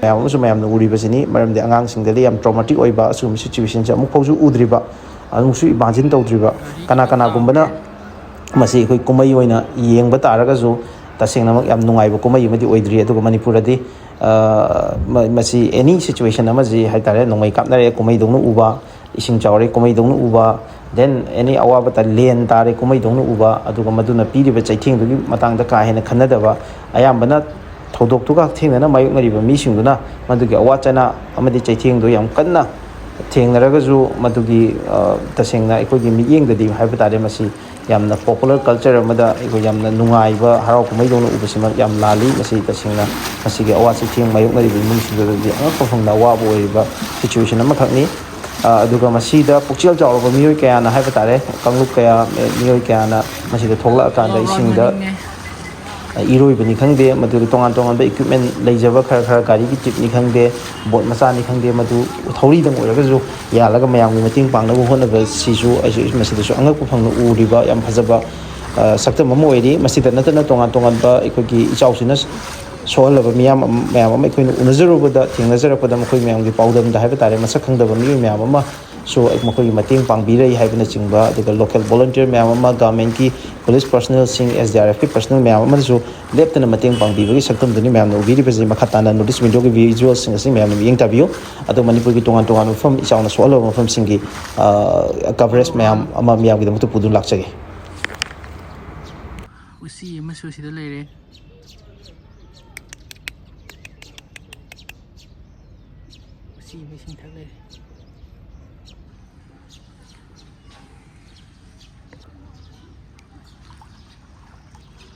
ꯃꯌꯥꯝ ꯑꯃꯁꯨ ꯃꯌꯥꯝꯅ ꯎꯔꯤꯕꯁꯤꯅꯤ꯫ ꯃꯔꯝꯗꯤ ꯑꯉꯥꯡꯁꯤꯡꯗꯗꯤ ꯌꯥꯝ traumatic ꯑꯣꯏꯕ ꯑꯁꯤꯒꯨꯝꯕ situationꯁꯦ ꯑꯃꯨꯛ ꯐꯥꯎꯁꯨ ꯎꯗ꯭ꯔꯤꯕ, ꯑꯃꯨꯛꯁꯨ imagine ꯇꯧꯗ꯭ꯔꯤꯕ꯫ ꯀꯅꯥ ꯀꯅꯥꯒꯨꯝꯕꯅ ꯃꯁꯤ ꯑꯩꯈꯣꯏ ꯀꯨꯝꯍꯩ ꯑꯣꯏꯅ ꯌꯦꯡꯕ ꯇꯥꯔꯒꯁꯨ, ꯇꯁꯦꯡꯅꯃꯛ ꯌꯥꯝ ꯅꯨꯡꯉꯥꯏꯕ ꯀꯨꯝꯍꯩ ꯑꯃꯗꯤ ꯑꯣꯏꯗ꯭ꯔꯤ꯫ ꯑꯗꯨꯒ ꯃꯅꯤꯄꯨꯔꯗꯗꯤ, ꯑ, ꯃ-, ꯃꯁꯤ any situation ꯑꯃꯁꯤ ꯍꯥꯏ ꯇꯥꯔꯦ, ꯅꯣꯡꯃꯩ ꯀꯥꯞꯅꯔꯦ, ꯀꯨꯝꯍꯩꯗꯧꯅ ꯎꯕ, ꯏꯁꯤꯡ ꯆꯥꯎꯔꯦ, ꯀꯨꯝꯍꯩꯗꯧꯅ ꯎꯕ, then any ꯑꯋꯥꯕ ꯇ-, ꯂꯦꯟ ꯇꯥꯔꯦ, ꯀꯨꯝꯍꯩꯗꯧꯅ ꯎꯕ, ꯑꯗꯨꯒ ꯃꯗꯨꯅ ꯄꯤꯔꯤꯕ ꯆꯩꯊꯦꯡꯗꯨꯒꯤ ꯃꯇꯥꯡꯗ ꯀꯥ ꯍꯦꯟꯅ ꯈꯟꯅꯗꯕ, ꯑꯌꯥꯝꯕꯅ ꯊꯧꯗꯣꯛꯇꯨꯒ ꯍꯛꯊꯦꯡꯅꯅ ꯃꯥꯌꯣꯛꯅꯔꯤꯕ ꯃꯤꯁꯤꯡꯗꯨꯅ ꯃꯗꯨꯒꯤ ꯑꯋꯥ ꯆꯩꯅꯥ ꯑꯃꯗꯤ ꯆꯩꯊꯦꯡꯗꯨ ꯌꯥꯝ ꯀꯟꯅ ꯊꯦꯡꯅꯔꯒꯁꯨ, ꯃꯗꯨꯒꯤ, ꯑ, ꯇꯁꯦꯡꯅ ꯑꯩꯈꯣꯏꯒꯤ ꯃꯤꯠꯌꯦꯡꯗꯗꯤ ꯍꯥꯏꯕ ꯇꯥꯔꯦ, ꯃꯁꯤ ꯌꯥꯝꯅ popular culture ꯑꯃꯗ ꯑꯩꯈꯣꯏ ꯌꯥꯝꯅ ꯅꯨꯡꯉꯥꯏꯕ ꯍꯔꯥꯎ ꯀꯨꯝꯍꯩꯗꯧꯅ ꯎꯕꯁꯤꯃꯛ ꯌꯥꯝ ꯂꯥꯜꯂꯤ꯫ ꯃꯁꯤ ꯇꯁꯦꯡꯅ ꯃꯁꯤꯒꯤ ꯑꯋꯥ ꯆꯩꯊꯦꯡ ꯃꯥꯌꯣꯛꯅꯔꯤꯕ ꯏꯃꯨꯡꯁꯤꯡꯗꯨꯗꯗꯤ ꯑꯉꯛꯄ ꯐꯪꯅ ꯑꯋꯥꯕ ꯑꯣꯏꯔꯤꯕ situation ꯑꯃꯈꯛꯅꯤ꯫ ꯑ, ꯑꯗꯨꯒ ꯃꯁꯤꯗ ꯄꯨꯛꯆꯦꯜ ꯆꯥꯎꯔꯕ ꯃꯤꯑꯣꯏ ꯀꯌꯥꯅ ꯍꯥꯏꯕ ꯇꯥꯔꯦ, ꯀꯥꯡꯂꯨꯞ ꯀꯌꯥ, ꯃꯤꯑꯣꯏ ꯀꯌꯥꯅ ꯃꯁꯤꯗ ꯊꯣꯛꯂꯛꯑꯀꯥꯟꯗ ꯏꯁꯤꯡꯗ ꯏꯔꯣꯏꯕꯅꯤ ꯈꯪꯗꯦ, ꯃꯗꯨꯒꯤ ꯇꯣꯉꯥꯟ ꯇꯣꯉꯥꯟꯕ equipment ꯂꯩꯖꯕ ꯈꯔ ꯈꯔ, ꯒꯥꯔꯤꯒꯤ ꯇꯤꯞꯅꯤ ꯈꯪꯗꯦ, ꯕꯣꯠ ꯃꯆꯥꯅꯤ ꯈꯪꯗꯦ, ꯃꯗꯨ ꯊꯧꯔꯤꯗꯪ ꯑꯣꯏꯔꯒꯁꯨ ꯌꯥꯜꯂꯒ ꯃꯌꯥꯝꯒꯤ ꯃꯇꯦꯡ ꯄꯥꯡꯅꯕ ꯍꯣꯠꯅꯕꯁꯤꯁꯨ ꯑꯩꯁꯨ ꯃꯁꯤꯗꯁꯨ ꯑꯉꯛꯄ ꯐꯪꯅ ꯎꯔꯤꯕ ꯌꯥꯝ ꯐꯖꯕ, ꯑ, ꯁꯛꯇꯝ ꯑꯃ ꯑꯣꯏꯔꯤ꯫ ꯃꯁꯤꯗ ꯅꯠꯇꯅ ꯇꯣꯉꯥꯟ ꯇꯣꯉꯥꯟꯕ ꯑꯩꯈꯣꯏꯒꯤ ꯏꯆꯥꯎꯁꯤꯅ ꯁꯣꯛꯍꯜꯂꯕ ꯃꯤꯌꯥꯝ ꯑꯃ, ꯃꯌꯥꯝ ꯑꯃ ꯑꯩꯈꯣꯏꯅ ꯎꯅꯖꯔꯨꯕꯗ, ꯊꯦꯡꯅꯖꯔꯛꯄꯗ, ꯃꯈꯣꯏ ꯃꯌꯥꯝꯒꯤ ꯄꯥꯎꯗꯝꯗ ꯍꯥꯏꯕ ꯇꯥꯔꯦ, ꯃꯁꯛ ꯈꯪꯗꯕ ꯃꯤꯑꯣꯏ ꯃꯌꯥꯝ ꯑꯃꯁꯨ ꯑꯩ-, ꯃꯈꯣꯏꯒꯤ ꯃꯇꯦꯡ ꯄꯥꯡꯕꯤꯔꯩ ꯍꯥꯏꯕꯅꯆꯤꯡꯕ, ꯑꯗꯨꯒ local volunteer ꯃꯌꯥꯝ ꯑꯃ, governmentꯀꯤ police personnelꯁꯤꯡ, SDRFꯀꯤ personnel ꯃꯌꯥꯝ ꯑꯃꯅꯁꯨ ꯂꯦꯞꯇꯅ ꯃꯇꯦꯡ ꯄꯥꯡꯕꯤꯕꯒꯤ ꯁꯛꯇꯝꯗꯨꯅꯤ ꯃꯌꯥꯝꯅ ꯎꯕꯤꯔꯤꯕꯁꯤ꯫ ꯃꯈꯥ ꯇꯥꯅ North East Mediaꯒꯤ visualꯁꯤꯡ ꯑꯁꯤ ꯃꯌꯥꯝꯅ ꯃꯤꯠꯌꯦꯡ ꯇꯥꯕꯤꯌꯨ꯫ ꯑꯗꯣ ꯃꯅꯤꯄꯨꯔꯒꯤ ꯇꯣꯉꯥꯟ ꯇꯣꯉꯥꯟꯕ ꯃꯐꯝ, ꯏꯆꯥꯎꯅ ꯁꯣꯛꯍꯜꯂꯕ ꯃꯐꯝꯁꯤꯡꯒꯤ, ꯑ, coverage ꯃꯌꯥꯝ ꯑꯃ ꯃꯤꯌꯥꯝꯒꯤꯗꯃꯛꯇ ꯄꯨꯗꯨꯅ ꯂꯥꯛꯆꯒꯦ꯫ ꯎꯆꯤ ꯑꯃꯁꯨ ꯁꯤꯗ ꯂꯩꯔꯦ꯫ ꯎꯆꯤ ꯑꯃ ꯏꯁꯤꯡ ꯊꯛ ꯂꯩꯔꯦ꯫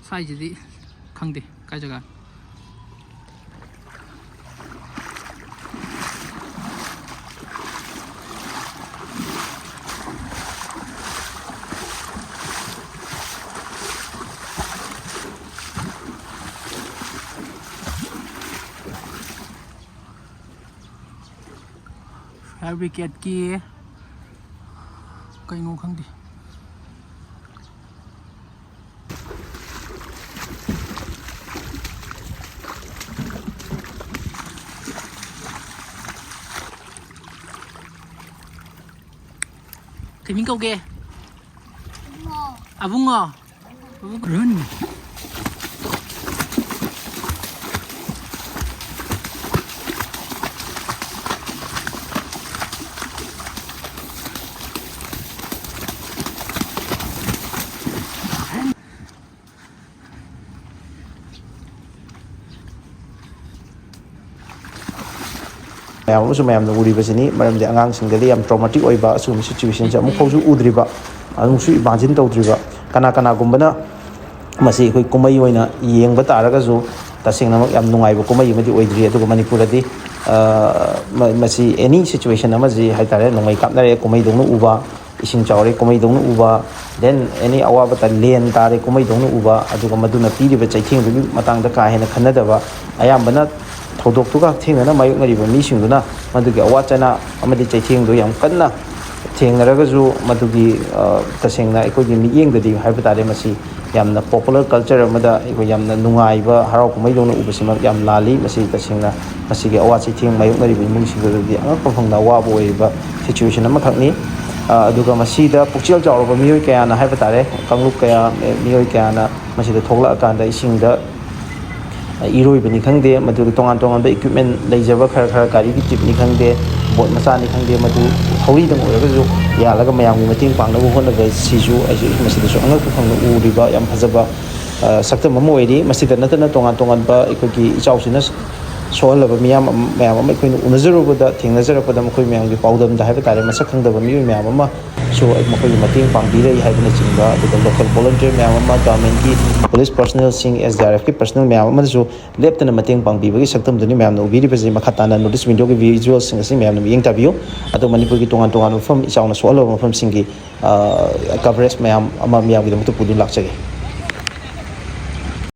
ꯁ꯭ꯋꯥꯏꯁꯤꯗꯤ ꯈꯪꯗꯦ ꯀꯥꯏ ꯖꯒꯥ꯫ Fire brigadeꯀꯤ ꯀꯩꯅꯣ ꯈꯪꯗꯦ꯫ ꯃꯤꯡ ꯀꯧꯒꯦ? ꯑꯕꯨꯡꯉꯣ? ꯑꯕꯨꯡ ꯔꯨꯟ꯫ ꯃꯌꯥꯝ ꯑꯃꯁꯨ ꯃꯌꯥꯝꯅ ꯎꯔꯤꯕꯁꯤꯅꯤ꯫ ꯃꯔꯝꯗꯤ ꯑꯉꯥꯡꯁꯤꯡꯗꯗꯤ ꯌꯥꯝ traumatic ꯑꯣꯏꯕ ꯑꯁꯤꯒꯨꯝꯕ situation ꯁꯦ ꯑꯃꯨꯛ ꯐꯥꯎꯁꯨ ꯎꯗ꯭ꯔꯤꯕ, ꯑꯃꯨꯛꯁꯨ imagine ꯇꯧꯗ꯭ꯔꯤꯕ꯫ ꯀꯅꯥ ꯀꯅꯥꯒꯨꯝꯕꯅ ꯃꯁꯤ ꯑꯩꯈꯣꯏ ꯀꯨꯝꯍꯩ ꯑꯣꯏꯅ ꯌꯦꯡꯕ ꯇꯥꯔꯒꯁꯨ, ꯇꯁꯦꯡꯅꯃꯛ ꯌꯥꯝ ꯅꯨꯡꯉꯥꯏꯕ ꯀꯨꯝꯍꯩ ꯑꯃꯗꯤ ꯑꯣꯏꯗ꯭ꯔꯤ꯫ ꯑꯗꯨꯒ ꯃꯅꯤꯄꯨꯔꯗꯗꯤ, ꯑ, ꯃ-, ꯃꯁꯤ any situation ꯑꯃꯁꯤ ꯍꯥꯏꯇꯥꯔꯦ, ꯅꯣꯡꯃꯩ ꯀꯥꯞꯅꯔꯦ ꯀꯨꯝꯍꯩꯗꯧꯅ ꯎꯕ, ꯏꯁꯤꯡ ꯆꯥꯎꯔꯦ ꯀꯨꯝꯍꯩꯗꯧꯅ ꯎꯕ, then any ꯑꯋꯥꯕꯇ ꯂꯦꯟ ꯇꯥꯔꯦ ꯀꯨꯝꯍꯩꯗꯧꯅ ꯎꯕ, ꯑꯗꯨꯒ ꯃꯗꯨꯅ ꯄꯤꯔꯤꯕ ꯆꯩꯊꯦꯡꯗꯨꯒꯤ ꯃꯇꯥꯡꯗ ꯀꯥ ꯍꯦꯟꯅ ꯈꯟꯅꯗꯕ, ꯑꯌꯥꯝꯕꯅ ꯊꯧꯗꯣꯛꯇꯨꯒ ꯍꯛꯊꯦꯡꯅꯅ ꯃꯥꯌꯣꯛꯅꯔꯤꯕ ꯃꯤꯁꯤꯡꯗꯨꯅ ꯃꯗꯨꯒꯤ ꯑꯋꯥ ꯆꯩꯅꯥ ꯑꯃꯗꯤ ꯆꯩꯊꯦꯡꯗꯨ ꯌꯥꯝ ꯀꯟꯅ ꯊꯦꯡꯅꯔꯒꯁꯨ, ꯃꯗꯨꯒꯤ, ꯑ, ꯇꯁꯦꯡꯅ ꯑꯩꯈꯣꯏꯒꯤ ꯃꯤꯠꯌꯦꯡꯗꯗꯤ ꯍꯥꯏꯕ ꯇꯥꯔꯦ, ꯃꯁꯤ ꯌꯥꯝꯅ popular culture ꯑꯃꯗ ꯑꯩꯈꯣꯏ ꯌꯥꯝꯅ ꯅꯨꯡꯉꯥꯏꯕ ꯍꯔꯥꯎ ꯀꯨꯝꯍꯩꯗꯧꯅ ꯎꯕꯁꯤꯃꯛ ꯌꯥꯝ ꯂꯥꯜꯂꯤ꯫ ꯃꯁꯤ ꯇꯁꯦꯡꯅ ꯃꯁꯤꯒꯤ ꯑꯋꯥ ꯆꯩꯊꯦꯡ ꯃꯥꯌꯣꯛꯅꯔꯤꯕ ꯏꯃꯨꯡꯁꯤꯡꯗꯨꯗꯗꯤ ꯑꯉꯛꯄ ꯐꯪꯅ ꯑꯋꯥꯕ ꯑꯣꯏꯔꯤꯕ situation ꯑꯃꯈꯛꯅꯤ꯫ ꯑ, ꯑꯗꯨꯒ ꯃꯁꯤꯗ ꯄꯨꯛꯆꯦꯜ ꯆꯥꯎꯔꯕ ꯃꯤꯑꯣꯏ ꯀꯌꯥꯅ ꯍꯥꯏꯕ ꯇꯥꯔꯦ, ꯀꯥꯡꯂꯨꯞ ꯀꯌꯥ, ꯃꯤꯑꯣꯏ ꯀꯌꯥꯅ ꯃꯁꯤꯗ ꯊꯣꯛꯂꯛꯑꯀꯥꯟꯗ ꯏꯁꯤꯡꯗ ꯏꯔꯣꯏꯕꯅꯤ ꯈꯪꯗꯦ, ꯃꯗꯨꯒꯤ ꯇꯣꯉꯥꯟ ꯇꯣꯉꯥꯟꯕ equipment ꯂꯩꯖꯕ ꯈꯔ ꯈꯔ, ꯒꯥꯔꯤꯒꯤ ꯖꯤꯞꯅꯤ ꯈꯪꯗꯦ, ꯕꯣꯠ ꯃꯆꯥꯅꯤ ꯈꯪꯗꯦ, ꯃꯗꯨ ꯊꯧꯔꯤꯗꯪ ꯑꯣꯏꯔꯒꯁꯨ ꯌꯥꯜꯂꯒ ꯃꯌꯥꯝꯒꯤ ꯃꯇꯦꯡ ꯄꯥꯡꯅꯕ ꯍꯣꯠꯅꯕꯁꯤꯁꯨ ꯑꯩꯁꯨ ꯃꯁꯤꯗꯁꯨ ꯑꯉꯛꯄ ꯐꯪꯅ ꯎꯔꯤꯕ ꯌꯥꯝ ꯐꯖꯕ, ꯑ, ꯁꯛꯇꯝ ꯑꯃ ꯑꯣꯏꯔꯤ꯫ ꯃꯁꯤꯗ ꯅꯠꯇꯅ ꯇꯣꯉꯥꯟ ꯇꯣꯉꯥꯟꯕ ꯑꯩꯈꯣꯏꯒꯤ ꯏꯆꯥꯎꯁꯤꯅ ꯁꯣꯛꯍꯜꯂꯕ ꯃꯤꯌꯥꯝ ꯑꯃ, ꯃꯌꯥꯝ ꯑꯃ ꯑꯩꯈꯣꯏꯅ ꯎꯅꯖꯔꯨꯕꯗ, ꯊꯦꯡꯅꯖꯔꯛꯄꯗ, ꯃꯈꯣꯏ ꯃꯌꯥꯝꯒꯤ ꯄꯥꯎꯗꯝꯗ ꯍꯥꯏꯕ ꯇꯥꯔꯦ, ꯃꯁꯛ ꯈꯪꯗꯕ ꯃꯤꯑꯣꯏ ꯃꯌꯥꯝ ꯑꯃ ꯁꯨ ꯃꯈꯣꯏꯒꯤ ꯃꯇꯦꯡ ꯄꯥꯡꯕꯤꯔꯛꯏ ꯍꯥꯏꯕꯅꯆꯤꯡꯕ, ꯑꯗꯨꯒ local volunteer ꯃꯌꯥꯝ ꯑꯃ, government ꯀꯤ police personnel ꯁꯤꯡ, S D R F ꯀꯤ personnel ꯃꯌꯥꯝ ꯑꯃꯅꯁꯨ ꯂꯦꯞꯇꯅ ꯃꯇꯦꯡ ꯄꯥꯡꯕꯤꯕꯒꯤ ꯁꯛꯇꯝꯗꯨꯅꯤ ꯃꯌꯥꯝꯅ ꯎꯕꯤꯔꯤꯕꯁꯦ꯫ ꯃꯈꯥ ꯇꯥꯅ North East Media ꯒꯤ visual ꯁꯤꯡ ꯑꯁꯤ ꯃꯌꯥꯝꯅ ꯃꯤꯠꯌꯦꯡ ꯇꯥꯕꯤꯌꯨ꯫ ꯑꯗꯣ ꯃꯅꯤꯄꯨꯔꯒꯤ ꯇꯣꯉꯥꯟ ꯇꯣꯉꯥꯟꯕ ꯃꯐꯝ, ꯏꯆꯥꯎꯅ ꯁꯣꯛꯍꯜꯂꯕ ꯃꯐꯝꯁꯤꯡꯒꯤ, ꯑ, coverage ꯃꯌꯥꯝ ꯑꯃ ꯃꯤꯌꯥꯝꯒꯤꯗꯃꯛꯇ ꯄꯨꯗꯨꯅ ꯂꯥꯛꯆꯒꯦ꯫